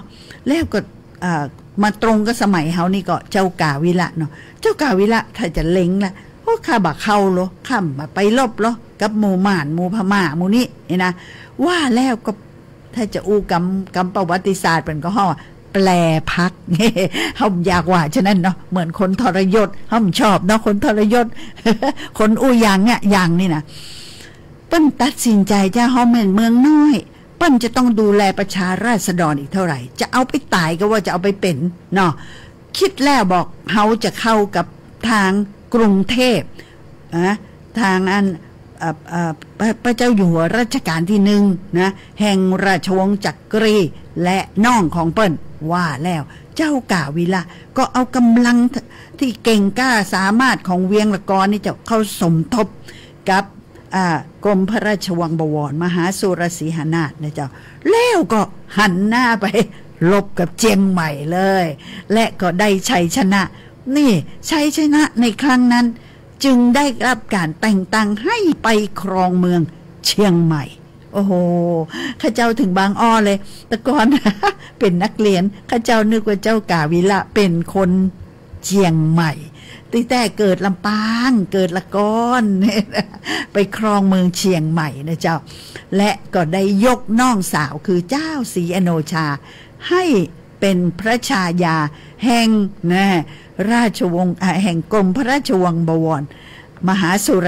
แล้วก็ เอ่อ มาตรงกับสมัยเฮานี่ก็เจ้ากาวิละเนาะ เจ้ากาวิละถ้าจะเล็งละ โอ้ ข้าบ่เข้าลอ ข้าบ่ไปรบลอ กับหมู่ม่าน หมู่พม่า หมู่นี้นี่นะ ว่าแล้วก็ถ้าจะอู้กำ กำประวัติศาสตร์เปิ้นก็ฮ้องว่าแปรพรรค เฮาบ่อยากว่าฉะนั้นเนาะ เหมือนคนทรยศ เฮาบ่ชอบเนาะ คนทรยศ คนอู้อย่างเนี้ย อย่างนี้นะ เปิ้นตัดสินใจ๋จะ เฮาแม่นเมืองน้อย เปิ้นจะต้องดูแลประชาราษฎรอีกเท่าไหร่ จะเอาไปต๋ายก็ว่าจะเอาไปเป๋นเนาะ คิดแล้วบอก เฮาจะเข้ากับทางกรุงเทพ นะ ทางอัน เอ่อ เอ่อ พระ พระเจ้าอยู่หัวรัชกาลตี้หนึ่งนะ แห่งราชวงศ์จักรี และน้องของเปิ้น ว่าแล้ว เจ้ากาวิละก็เอาก๋ำลังตี้เก่งกล้าสามารถของเวียงละกอนนี่เจ้า เข้าสมทบกับ อ่า กรมพระราชวังบวร มหาสุรสีหนาถนะเจ้า แล้วก็หันหน้าไปรบกับเจียงใหม่เลย และก็ได้ชัยชนะ นี่ ชัยชนะในครั้งนั้น จึงได้รับก๋านแต่งตั้งให้ไปครองเมืองเจียงใหม่ โอ้โห ข้าเจ้าเถิงบางอ้อเลย แต่ก่อน เป๋นนักเรียน ข้าเจ้านึกว่าเจ้ากาวิละเป๋นคนเจียงใหม่ ตี้แต๊เกิดลำปาง เกิดละกอน ไปครองเมืองเจียงใหม่นะเจ้า และก็ได้ยกน้องสาวคือเจ้าศรีอโนชา ให้เป๋นพระชายาแห่ง นะ ราชวงศ์ อ่า แห่งกรมพระราชวังบวร มหาสุร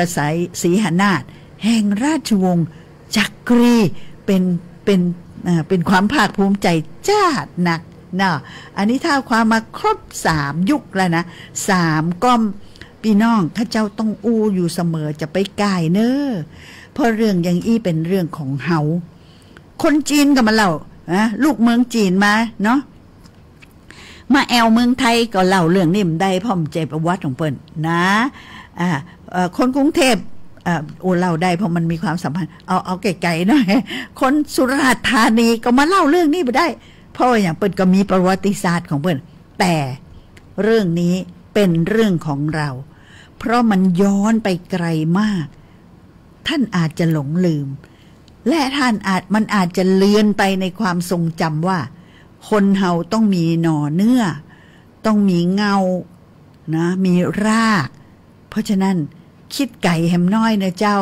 สีหนาถ แห่งราชวงศ์จักรี เป๋น เป๋น เอ่อ เป๋นความภาคภูมิใจ๋จ๊าดนักเนาะ อันนี้ท้าวความมาครบสามยุคแล้วนะ สามก๊อม ปี้น้อง ข้าเจ้าต้องอู้อยู่เสมอ จะไปก่ายเน่อ เพราะเรื่องอย่างอี้เป๋นเรื่องของเฮา คนจีนก็มาเล่า นะ ลูกเมืองจีนมาเนาะ มาแอ่วเมืองไทยก็เล่าเรื่องนี้บ่ได้ เพราะมันบ่ใจ้ประวัติของเปิ้นนะ อ่า เอ่อ คนกรุงเทพฯ เอ่อ โอ้ เล่าได้ เพราะมันมีความสัมพันธ์ เอา เอาไก๋ๆ หน่อย คนสุราษฎร์ธานีก็มาเล่าเรื่องนี้บ่ได้ เพราะว่าหยัง เปิ้นก็มีประวัติศาสตร์ของเปิ้น แต่เรื่องนี้เป๋นเรื่องของเรา เพราะมันย้อนไปไกลมาก ท่านอาจจะหลงลืม และท่านอาจ มันอาจจะเลือนไปในความทรงจำว่า คนเฮาต้องมีหน่อเนื้อ ต้องมีเง้า นะ มีราก เพราะฉะนั้น กึ๊ดไก๋แหมน้อยนะเจ้า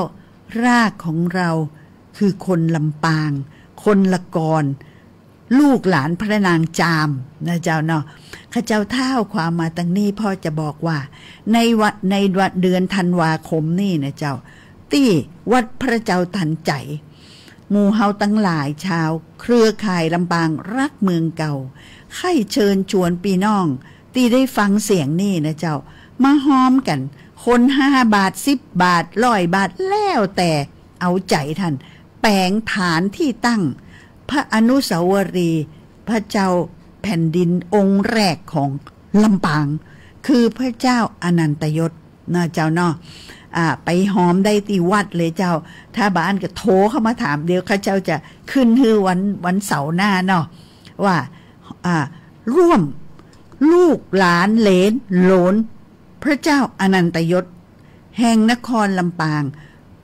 รากของเราคือคนลำปาง คนละกอน ลูกหลานพระนางจามนะเจ้าเนาะ ข้าเจ้าท้าวความมาตังนี้ เพราะจะบอกว่า ในวัน ในวัน เดือนธันวาคมนี่นะเจ้า ตี้วัดพระเจ้าตันใจ๋ หมู่เฮาตังหลายชาวเครือข่ายลำปางฮักเมืองเก่า ใค่เจิญจวนปี้น้องตี้ได้ฟังเสียงนี่นะเจ้า มาฮอมกั๋น คนห้าบาท สิบบาท ร้อยบาท แล้วแต่เอาใจ๋ต้าน แป๋งฐานตี้ตั้งพระอนุสาวรีย์พระเจ้าแผ่นดินองค์แรกของลำปาง คือพระเจ้าอนันตยศ นะเจ้าเนาะ อ่า ไปฮอมได้ตี้วัดเลยเจ้า ถ้าบ่อั้นก็โทรเข้ามาถาม เดี๋ยวข้าเจ้าจะขึ้นหื้อวัน วันเสาร์หน้าเนาะ ว่า อ่า ร่วมลูกหลานเหลนโหลนพระเจ้าอนันตยศ แห่งนครลำปาง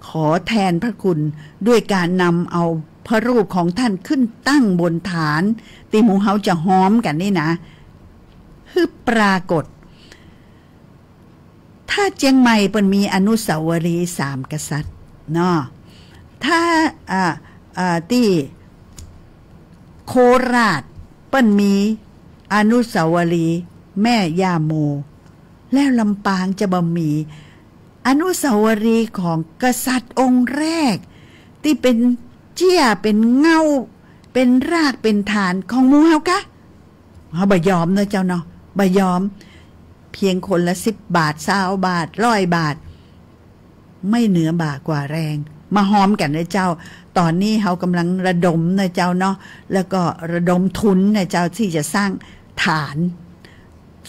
ขอแทนพระคุณด้วยการนำเอาพระรูปของท่านขึ้นตั้งบนฐาน ตี้หมู่เฮาจะฮอมกั๋นนี่นะ หื้อปรากฏ ถ้าเจียงใหม่เปิ้นมีอนุสาวรีย์สามกษัตริย์เนาะ ถ้า อ่า อ่า ตี้โคราชเปิ้นมีอนุสาวรีย์แม่ย่าโม แล้วลำปางจะบ่มีอนุสาวรีย์ของกษัตริย์องค์แรก ตี้เป๋นเจี้ย เป๋นเง้า เป๋นราก เป๋นฐานของหมู่เฮากะ เฮาบ่ยอมนะเจ้าเนาะ บ่ยอม เพียงคนละสิบบาท ซาวบาท ร้อยบาท ไม่เหนือบ่ากว่าแรง มาฮอมกั๋นนะเจ้า ต๋อนนี้เฮากำลังระดมนะเจ้าเนาะ แล้วก็ระดมทุนนะเจ้า ตี้จะสร้างฐาน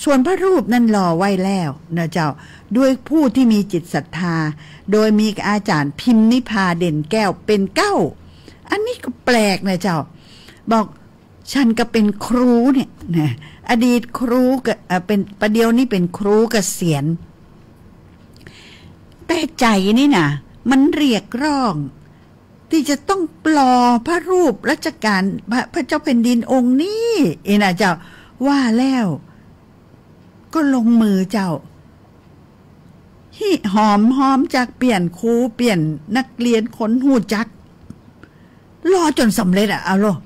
ส่วนพระรูปนั้นหล่อไว้แล้วนะเจ้า ด้วยผู้ที่มีจิตศรัทธา โดยมีอาจ๋ารย์พิมนิพาเด่นแก้วเป๋นเก๊า อันนี้ก็แปลกนะเจ้า บอก ฉันก็เป๋นครูเนี่ยนะ อดีตครูก็ เอ่อ เป๋น ประเดี๋ยวนี้เป๋นครูเกษียณ แต่ใจ๋นี่นะ มันเรียกร้อง ตี้จะต้องปลอพระรูปรัชกาล พระ พระเจ้าแผ่นดินองค์นี้ เอนะเจ้า ว่าแล้ว ก็ลงมือเจ้า ฮิหอมฮอมจัก เปลี่ยนครู เปลี่ยนนักเรียน คนฮู้จัก หล่อจ๋นสำเร็จอะ เอาโลด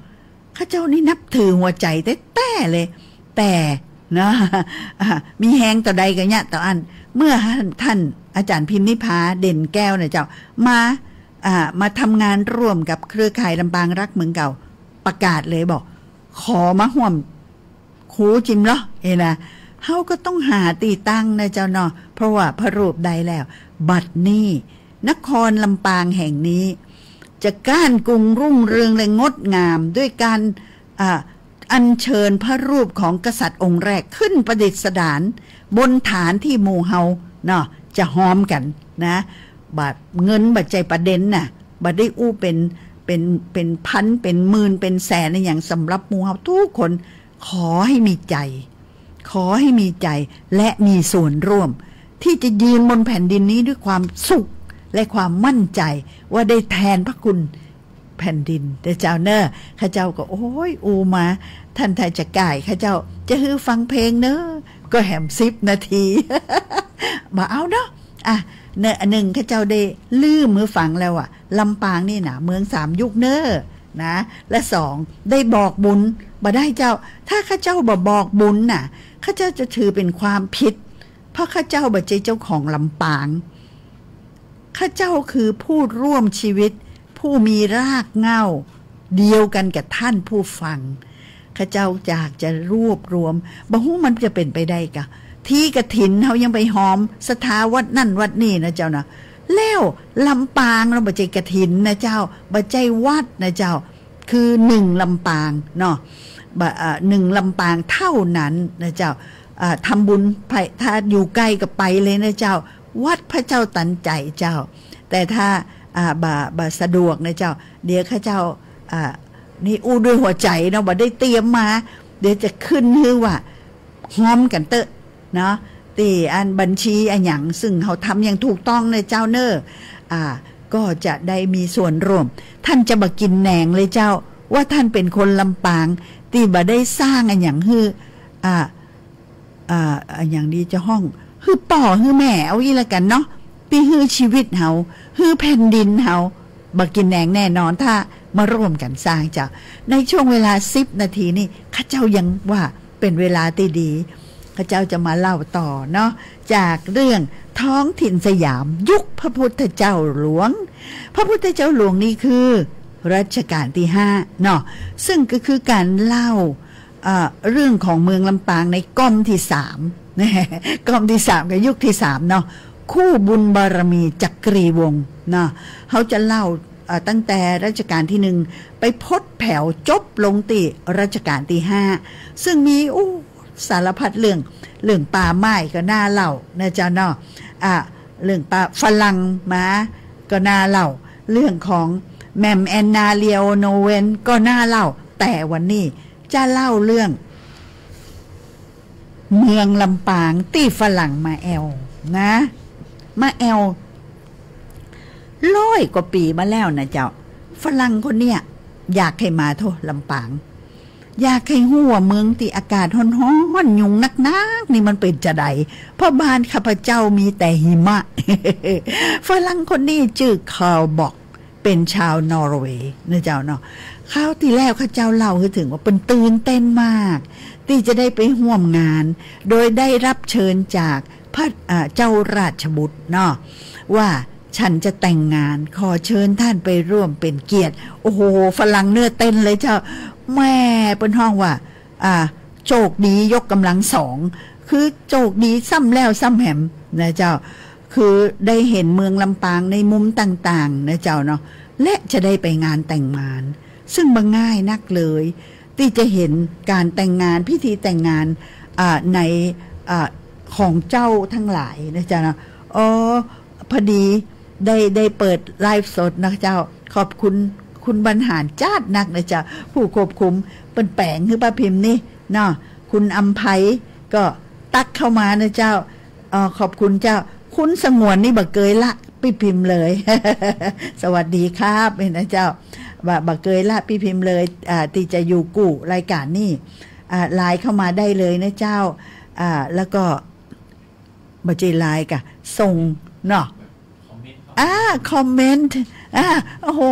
ข้าเจ้านี่นับถือหัวใจ๋แต๊ๆ เลย แต่นะ อ่า มีแฮงต่อใดก็เยียะต่ออั้น เมื่อท่าน ท่านอาจ๋ารย์พิมนิพาเด่นแก้วนะเจ้า มา อ่า มาทำงานร่วมกับเครือข่ายลำปางฮักเมืองเก่า ประกาศเลยบอก ขอมาฮ่วม ครูจิมเนาะ เอนะ เฮาก็ต้องหาตี้ตั้งนะเจ้าเนาะ เพราะว่าพระรูปได้แล้ว บัดนี้นครลำปางแห่งนี้ จะก้านกุงรุ่งเรืองและงดงามด้วยการ อ่า อัญเชิญพระรูปของกษัตริย์องค์แรกขึ้นประดิษฐานบนฐานตี้หมู่เฮาเนาะ จะฮอมกั๋นนะ บ่าเงินบ่ใจ้ประเด็นน่ะ บ่ได้อู้เป๋น เป๋น เป๋นพัน เป๋นหมื่น เป๋นแสนอะหยัง สำหรับหมู่เฮาทุกคน ขอให้มีใจ๋ ขอให้มีใจ๋ และมีส่วนร่วม ตี้จะยืนบนแผ่นดินนี้ด้วยความสุข และความมั่นใจ๋ ว่าได้แทนพระคุณแผ่นดิน เด้อเจ้าเน่อ ข้าเจ้าก็ โอ้ย อู้มา ท่านถ้าจะก่าย ข้าเจ้าจะหื้อฟังเพลงเน่อ ก็แหมสิบนาที บ่เอาเนาะ อ่ะ เน่อ อันนึ่งข้าเจ้าได้ลืมหื้อฟังแล้วอะ ลำปางนี่นะ เมืองสามยุคเน่อ นะ และสอง ได้บอกบุญ บ่ได้เจ้า ถ้าข้าเจ้าบ่บอกบุญน่ะ ข้าเจ้าจะถือเป๋นความผิด เพราะข้าเจ้าบ่ใจ้เจ้าของลำปาง ข้าเจ้าคือผู้ร่วมชีวิต ผู้มีรากเหง้าเดียวกั๋นกับท่านผู้ฟัง ข้าเจ้าอยากจะรวบรวม บ่ฮู้มันจะเป๋นไปได้กะ ตี้กฐินเฮายังไปฮอมศรัทธาวัดนั่นวัดนี่นะเจ้านะ แล้วลำปางเฮาบ่ใจ้กฐินนะเจ้า บ่ใจ้วัดนะเจ้า คือหนึ่งลำปางเนาะ บ่ เอ่อ หนึ่งลำปางเต้านั้นนะเจ้า อ่า ทำบุญไป ถ้าอยู่ใก้ก็ไปเลยนะเจ้า วัดพระเจ้าตันใจ๋เจ้า แต่ถ้า อ่า บ่ บ่สะดวกนะเจ้า เดี๋ยวข้าเจ้า อ่า นี่อู้ด้วยหัวใจ๋เนาะ บ่ได้เตรียมมา เดี๋ยวจะขึ้นหื้อว่า ฮอมกั๋นเต๊อะเนาะ ตี้อันบัญชีอะหยัง ซึ่งเฮาทำอย่างถูกต้องเน่อเจ้าเน่อ อ่า ก็จะได้มีส่วนร่วม ท่านจะบ่กิ๋นแหนงเลยเจ้า ว่าท่านเป๋นคนลำปาง ตี้บ่ได้สร้างอะหยังหื้อ อ่า อ่า อะหยังดีจะฮ้อง หื้อป้อหื้อแม่ เอาอี้ละกั๋นเนาะ ตี้หื้อชีวิตเฮา หื้อแผ่นดินเฮา บ่กิ๋นแหนงแน่นอน ถ้ามาร่วมกั๋นสร้างเจ้า ในช่วงเวลาสิบนาทีนี่ ข้าเจ้ายังว่าเป๋นเวลาตี้ดี ข้าเจ้าจะมาเล่าต่อเนาะ จากเรื่องท้องถิ่นสยามยุคพระพุทธเจ้าหลวง พระพุทธเจ้าหลวงนี่คือรัชกาลตี้ห้าเนาะ ซึ่งก็คือก๋านเล่า เอ่อ เรื่องของเมืองลำปางในก้อมตี้สาม ก้อมตี้สามกับยุคตี้สามเนาะ คู่บุญบารมีจักรีวงศ์เนาะ เขาจะเล่า เอ่อ ตั้งแต่รัชกาลตี้หนึ่ง ไปพดแผวจบลงตี้รัชกาลตี้ห้า ซึ่งมี อู้ สารพัดเรื่อง เรื่องป่าไม้ก็น่าเล่านะเจ้าเนาะ อ่ะ เรื่องป่าฝรั่งมาก็น่าเล่า เรื่องของแหม่มแอนนา ลีโอโนเวนก็น่าเล่า แต่วันนี้จะเล่าเรื่อง เมืองลำปางตี้ฝรั่งมาแอ่วนะ มาแอ่วร้อยกว่าปี๋มาแล้วนะเจ้า ฝรั่งคนเนี้ยอยากหื้อมาโธ่ลำปาง อยากหื้อฮู้ว่าเมืองตี้อากาศฮ้อนๆ ยุงนักๆ นี่มันเป๋นจาใด เพราะบ้านข้าพเจ้ามีแต่หิมะ ฝรั่งคนนี้จื้อคาร์ล บอค เป๋นจาวนอร์เวย์นะเจ้าเนาะ คราวตี้แล้วข้าเจ้าเล่าหื้อเถิงว่าเปิ้นตื่นเต้นมาก ตี้จะได้ไปฮ่วมงาน โดยได้รับเจิญจากพระ อ่า เจ้าราชบุตรเนาะ ว่าฉันจะแต่งงาน ขอเจิญต้านไปฮ่วมเป๋นเกียรติ โอ้โห ฝรั่งเนื้อเต้นเลยเจ้า แม่ เปิ้นฮ้องว่า อ่า โจคดียกก๋ำลังสอง คือโจคดีซ้ำแล้วซ้ำแหมนะเจ้า คือได้หันเมืองลำปางในมุมต่างๆ นะเจ้าเนาะ และจะได้ไปงานแต่งงาน ซึ่งบ่ง่ายนักเลย ตี้จะหันก๋านแต่งงาน พิธีแต่งงาน อ่า ใน อ่า ของเจ้าตังหลายนะเจ้าเนาะ อ๋อ พอดีได้ ได้เปิดไลฟ์สดนะเจ้า ขอบคุณคุณบรรหารจ๊าดนักนะเจ้า ผู้ควบคุมเปิ้นแป๋งหื้อป้าพิมพ์นี่เนาะ คุณอำไพก็ตั๊กเข้ามานะเจ้า เอ่อ ขอบคุณเจ้า คุณสงวนนี่บ่เกยละปี้พิมพ์เลย สวัสดีครับ เห็นนะเจ้า บ่ บ่เกยละปี้พิมพ์เลย อ่า ตี้จะอยู่กู้รายก๋านนี่ อ่า ไลน์เข้ามาได้เลยนะเจ้า อ่า แล้วก็ บ่ใจ้ไลน์ก่ะ ส่งเนาะ อ่า คอมเมนต์ อ่า โอ้โห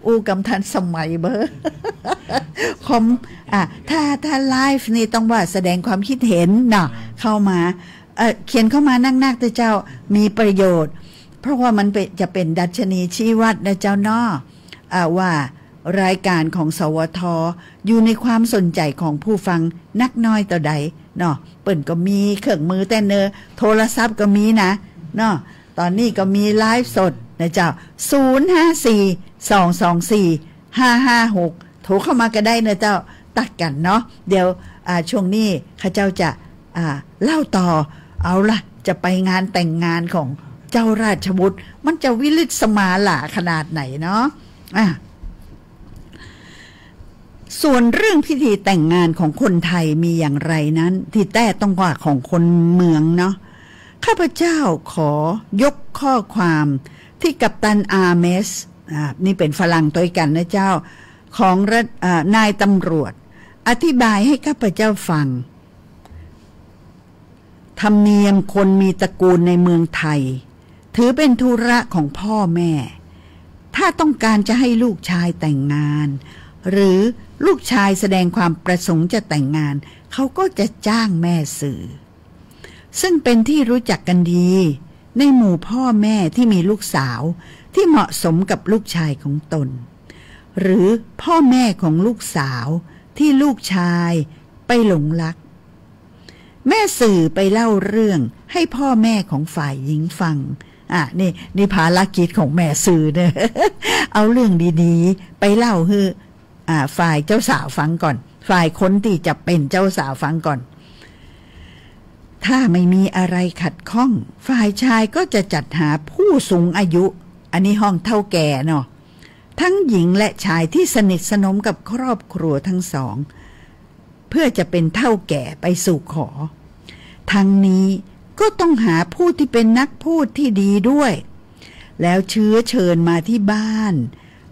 อู้กำทันสมัยเบ้อ คอม อ่า ถ้า ถ้าไลฟ์นี่ต้องว่าแสดงความคิดเห็นเนาะ เข้ามา เอ่อ เขียนเข้ามานักๆ เต๊อะเจ้า มีประโยชน์ เพราะว่ามันเป๋น จะเป๋นดัชนีชี้วัดนะเจ้าเนาะ อ่า ว่ารายก๋านของ สวท อยู่ในความสนใจ๋ของผู้ฟังนักน้อยเต้าใดเนาะ เปิ้นก็มีเครื่องมือแต๊เนอ โทรศัพท์ก็มีนะเนาะ ต๋อนนี้ก็มีไลฟ์สดนะเจ้า ศูนย์ห้าสี่ สองสองสี่ ห้าห้าหก โทรเข้ามาก็ได้นะเจ้า ตั๊กกั๋นเนาะ เดี๋ยว อ่า ช่วงนี้ข้าเจ้าจะ อ่า เล่าต่อ เอาละ จะไปงานแต่งงานของเจ้าราชบุตร มันจะวิริศมาหลาขนาดไหนเนาะ อ่ะ ส่วนเรื่องพิธีแต่งงานของคนไทยมีอย่างไรนั้น ตี้แต๊ต้องว่าของคนเมืองเนาะ ข้าพเจ้าขอยกข้อความตี้กัปตันอาร์เมส อ่า นี่เป๋นฝรั่งตวยกั๋นนะเจ้า ของรัฐ อ่า นายตำรวจ อธิบายให้ข้าพเจ้าฟัง ธรรมเนียมคนมีตระกูลในเมืองไทย ถือเป็นธุระของพ่อแม่ ถ้าต้องการจะให้ลูกชายแต่งงาน หรือลูกชายแสดงความประสงค์จะแต่งงาน เขาก็จะจ้างแม่สื่อ ซึ่งเป็นที่รู้จักกันดี ในหมู่พ่อแม่ที่มีลูกสาวที่เหมาะสมกับลูกชายของตน หรือพ่อแม่ของลูกสาวที่ลูกชายไปหลงรัก แม่สื่อไปเล่าเรื่องให้พ่อแม่ของฝ่ายหญิงฟัง อ่ะ นี่ นี่ภารกิจของแม่สื่อเนี่ย เอาเรื่องดีๆ ไปเล่าหื้อ อ่า ฝ่ายเจ้าสาวฟังก่อน ฝ่ายคนตี้จะเป๋นเจ้าสาวฟังก่อน ถ้าไม่มีอะไรขัดข้อง ฝ่ายชายก็จะจัดหาผู้สูงอายุ อันนี้ฮ้องเฒ่าแก่เนาะ ทั้งหญิงและชายที่สนิทสนมกับครอบครัวทั้งสอง เพื่อจะเป็นเฒ่าแก่ไปสู่ขอ ทั้งนี้ก็ต้องหาผู้ที่เป็นนักพูดที่ดีด้วย แล้วเชื้อเชิญมาที่บ้าน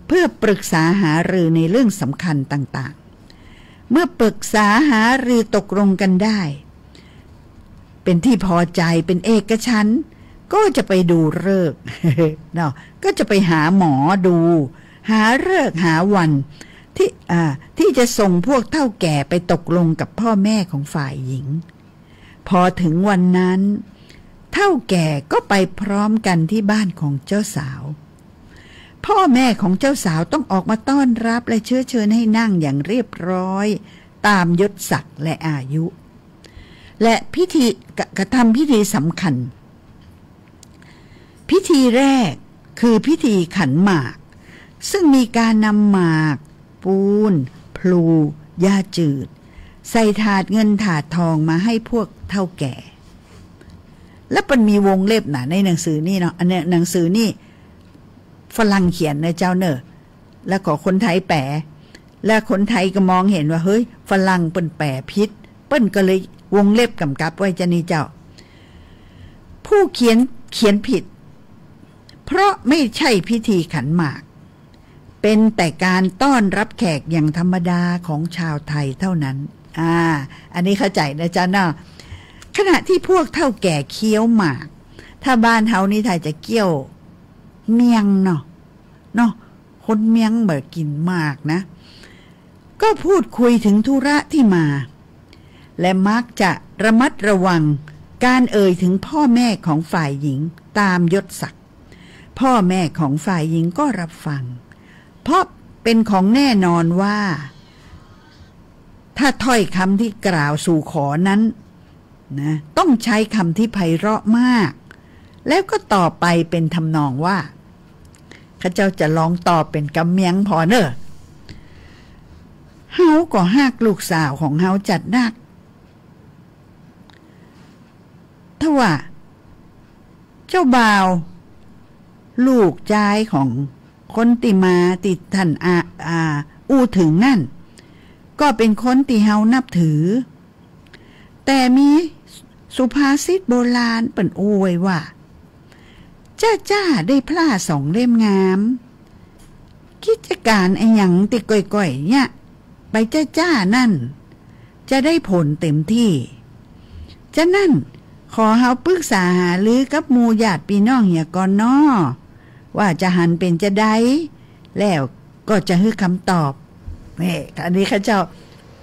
เพื่อปรึกษาหารือในเรื่องสำคัญต่างๆ เมื่อปรึกษาหารือตกลงกันได้ เป็นที่พอใจ เป็นเอกฉันท์ ก็จะไปดูฤกษ์ เนาะ ก็จะไปหาหมอดู หาฤกษ์หาวัน ที่ อ่า ที่จะส่งพวกเฒ่าแก่ไปตกลงกับพ่อแม่ของฝ่ายหญิง พอถึงวันนั้น เฒ่าแก่ก็ไปพร้อมกันที่บ้านของเจ้าสาว พ่อแม่ของเจ้าสาวต้องออกมาต้อนรับและเชื้อเชิญให้นั่งอย่างเรียบร้อย ตามยศศักดิ์และอายุ และพิธี กระ กระทำพิธีสำคัญ พิธีแรกคือพิธีขันหมาก ซึ่งมีการนำหมาก ปูน พลู หญ้าจืด ใส่ถาดเงินถาดทองมาให้พวกเฒ่าแก่ และมันมีวงเล็บนะในหนังสือนี่เนาะ อันเนี้ยหนังสือนี่ฝรั่งเขียนนะเจ้าเน่อ แล้วก็คนไทยแปล และคนไทยก็มองเห็นว่า เฮ้ย ฝรั่งเปิ้นแปลผิด เปิ้นก็เลยวงเล็บก๋ำกับไว้จานี่เจ้า ผู้เขียนเขียนผิด เพราะไม่ใช่พิธีขันหมาก เป็นแต่การต้อนรับแขกอย่างธรรมดาของชาวไทยเท่านั้น อ่า อันนี้เข้าใจ๋นะเจ้าเนาะ ขณะที่พวกเฒ่าแก่เคี้ยวหมาก ถ้าบ้านเฮานี่ถ้าจะเคี้ยวเมียงเนาะ เนาะ คนเมียงบ่กิ๋นหมากนะ ก็พูดคุยถึงธุระที่มา และมักจะระมัดระวังการเอ่ยถึงพ่อแม่ของฝ่ายหญิงตามยศศักดิ์ พ่อแม่ของฝ่ายหญิงก็รับฟัง เพราะเป็นของแน่นอนว่า ถ้าถ้อยคำที่กล่าวสู่ขอนั้นนะ ต้องใช้คำที่ไพเราะมาก แล้วก็ตอบไปเป็นทำนองว่า ข้าเจ้าจะลองตอบเป็นกำเมียงผ่อเน่อ เฮาก็ฮักลูกสาวของเฮาจัดนัก ทว่าเจ้าบ่าว ลูกจายของคนตี้มาตี้ต้านอา อา อู้เถิงนั้น ก็เป๋นคนตี้เฮานับถือ แต่มีสุภาษิตโบราณเปิ้นอู้ไว้ว่า จ้าๆ ได้พร้าสองเล่มงาม กิจก๋านอะหยังตี้ก้อยๆ เยียะไปจ้าๆ นั้น จะได้ผลเต็มตี้ จะนั้นขอเฮาปึกษาหารือกับหมู่ญาติปี้น้องเหียก่อนน้อ ว่าจะหันเป๋นจาใด แล้วก็จะหื้อกำตอบ นี่ อันนี้ข้าเจ้า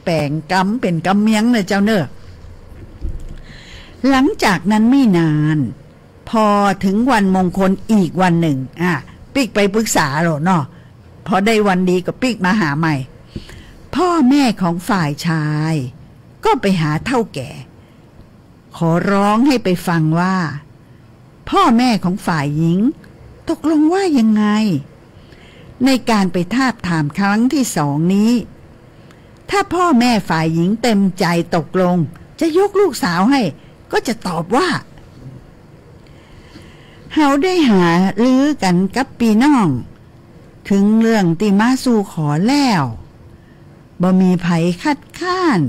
แป๋งกำเป๋นกำเมียงเน่อเจ้าเน่อ หลังจากนั้นไม่นาน ผ่อเถิงวันมงคลอีกวันนึ่ง อ่ะ ปิ๊กไปปึกษาโลดเนาะ พอได้วันดีก็ปิ๊กมาหาใหม่ พ่อแม่ของฝ่ายจาย ก็ไปหาเฒ่าแก่ ขอร้องให้ไปฟังว่า พ่อแม่ของฝ่ายหญิงตกลงว่ายังไง ในการไปทาบถามครั้งตี้สองนี้ ถ้าพ่อแม่ฝ่ายหญิงเต็มใจ๋ตกลงจะยกลูกสาวให้ ก็จะตอบว่า เฮาได้หารือกั๋นกับปี้น้อง เถิงเรื่องตี้มาสู่ขอแล้ว บ่มีใผคัดค้าน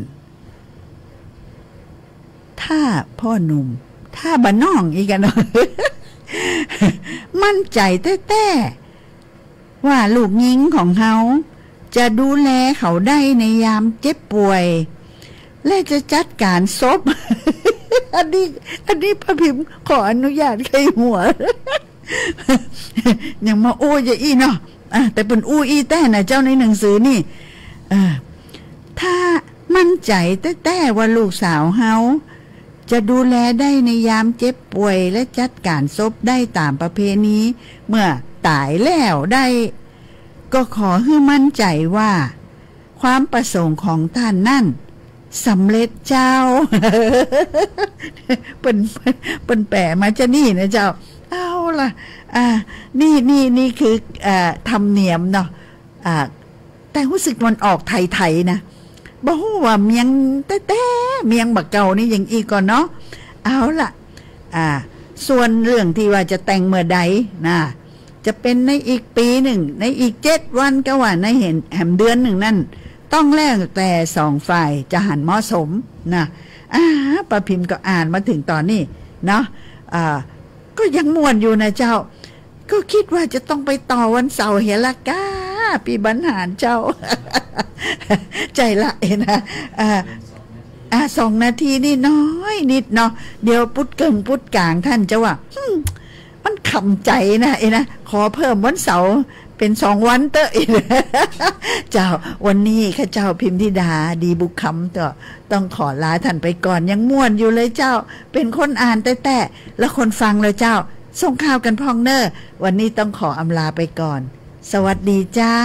ถ้าพ่อหนุ่ม ถ้าบ่าน้องอีกอะเนาะ มั่นใจ๋แต๊ๆ ว่าลูกญิงของเฮาจะดูแลเขาได้ในยามเจ็บป่วย และจะจัดก๋านศพ อันนี้ อันนี้ป้าพิมขออนุญาตใค่หัว ยังมาอู้จาอี้เนาะ อ่ะ แต่เปิ้นอู้อี้แต๊นะเจ้าในหนังสือนี่ เออ ถ้ามั่นใจ๋แต๊ๆ ว่าลูกสาวเฮาจะดูแลได้ในยามเจ็บป่วย และจัดก๋านศพได้ต๋ามประเพณี เมื่อต๋ายแล้วได้ ก็ขอหื้อมั่นใจ๋ว่า ความประสงค์ของต้านนั้นสำเร็จเจ้า เปิ้น เปิ้นแป๋มาจานี่นะเจ้า เอาล่ะ อ่า นี่ นี่ นี่คือ อ่า ธรรมเนียมเนาะ อ่า แต่ฮู้สึกมันออกไทยๆ นะ บ่ฮู้ว่าเมียงแต๊ๆ เมียงบ่าเก่านี่ยังอี้ก่อเนาะ เอาล่ะ อ่า ส่วนเรื่องตี้ว่าจะแต่งเมื่อใดนะ จะเป๋นในอีกปี๋นึ่ง ในอีกเจ็ดวันก็ว่า ในแหม แหมเดือนนึ่งนั้น ต้องแล้วแต่สองฝ่ายจะหันเหมาะสมนะ อ่า ป้าพิมก็อ่านมาเถิงต๋อนนี้เนาะ อ่า ก็ยังม่วนอยู่นะเจ้า ก็กึ๊ดว่าจะต้องไปต่อวันเสาร์เหียละก้า ปี้บรรหารเจ้า ใจ้ละเอ๋นะ อ่า อ่า สองนาทีนี่น้อยนิดเนาะ เดี๋ยวปุ๊ดเกิ่งปุ๊ดก๋างต้านจะว่า หึ่ม มันขำใจ๋นะเอ๋นะ ขอเพิ่มวันเสาร์เป๋นสองวันเต๊อะ เอ๋นะ เจ้า วันนี้ข้าเจ้าพิมธิดา ดีบุญคำ ก็ต้องขอลาต้านไปก่อน ยังม่วนอยู่เลยเจ้า เป๋นคนอ่านแต๊ๆ และคนฟังเลยเจ้า ส่งข่าวกั๋นพ่องเน่อ วันนี้ต้องขออำลาไปก่อน สวัสดีเจ้า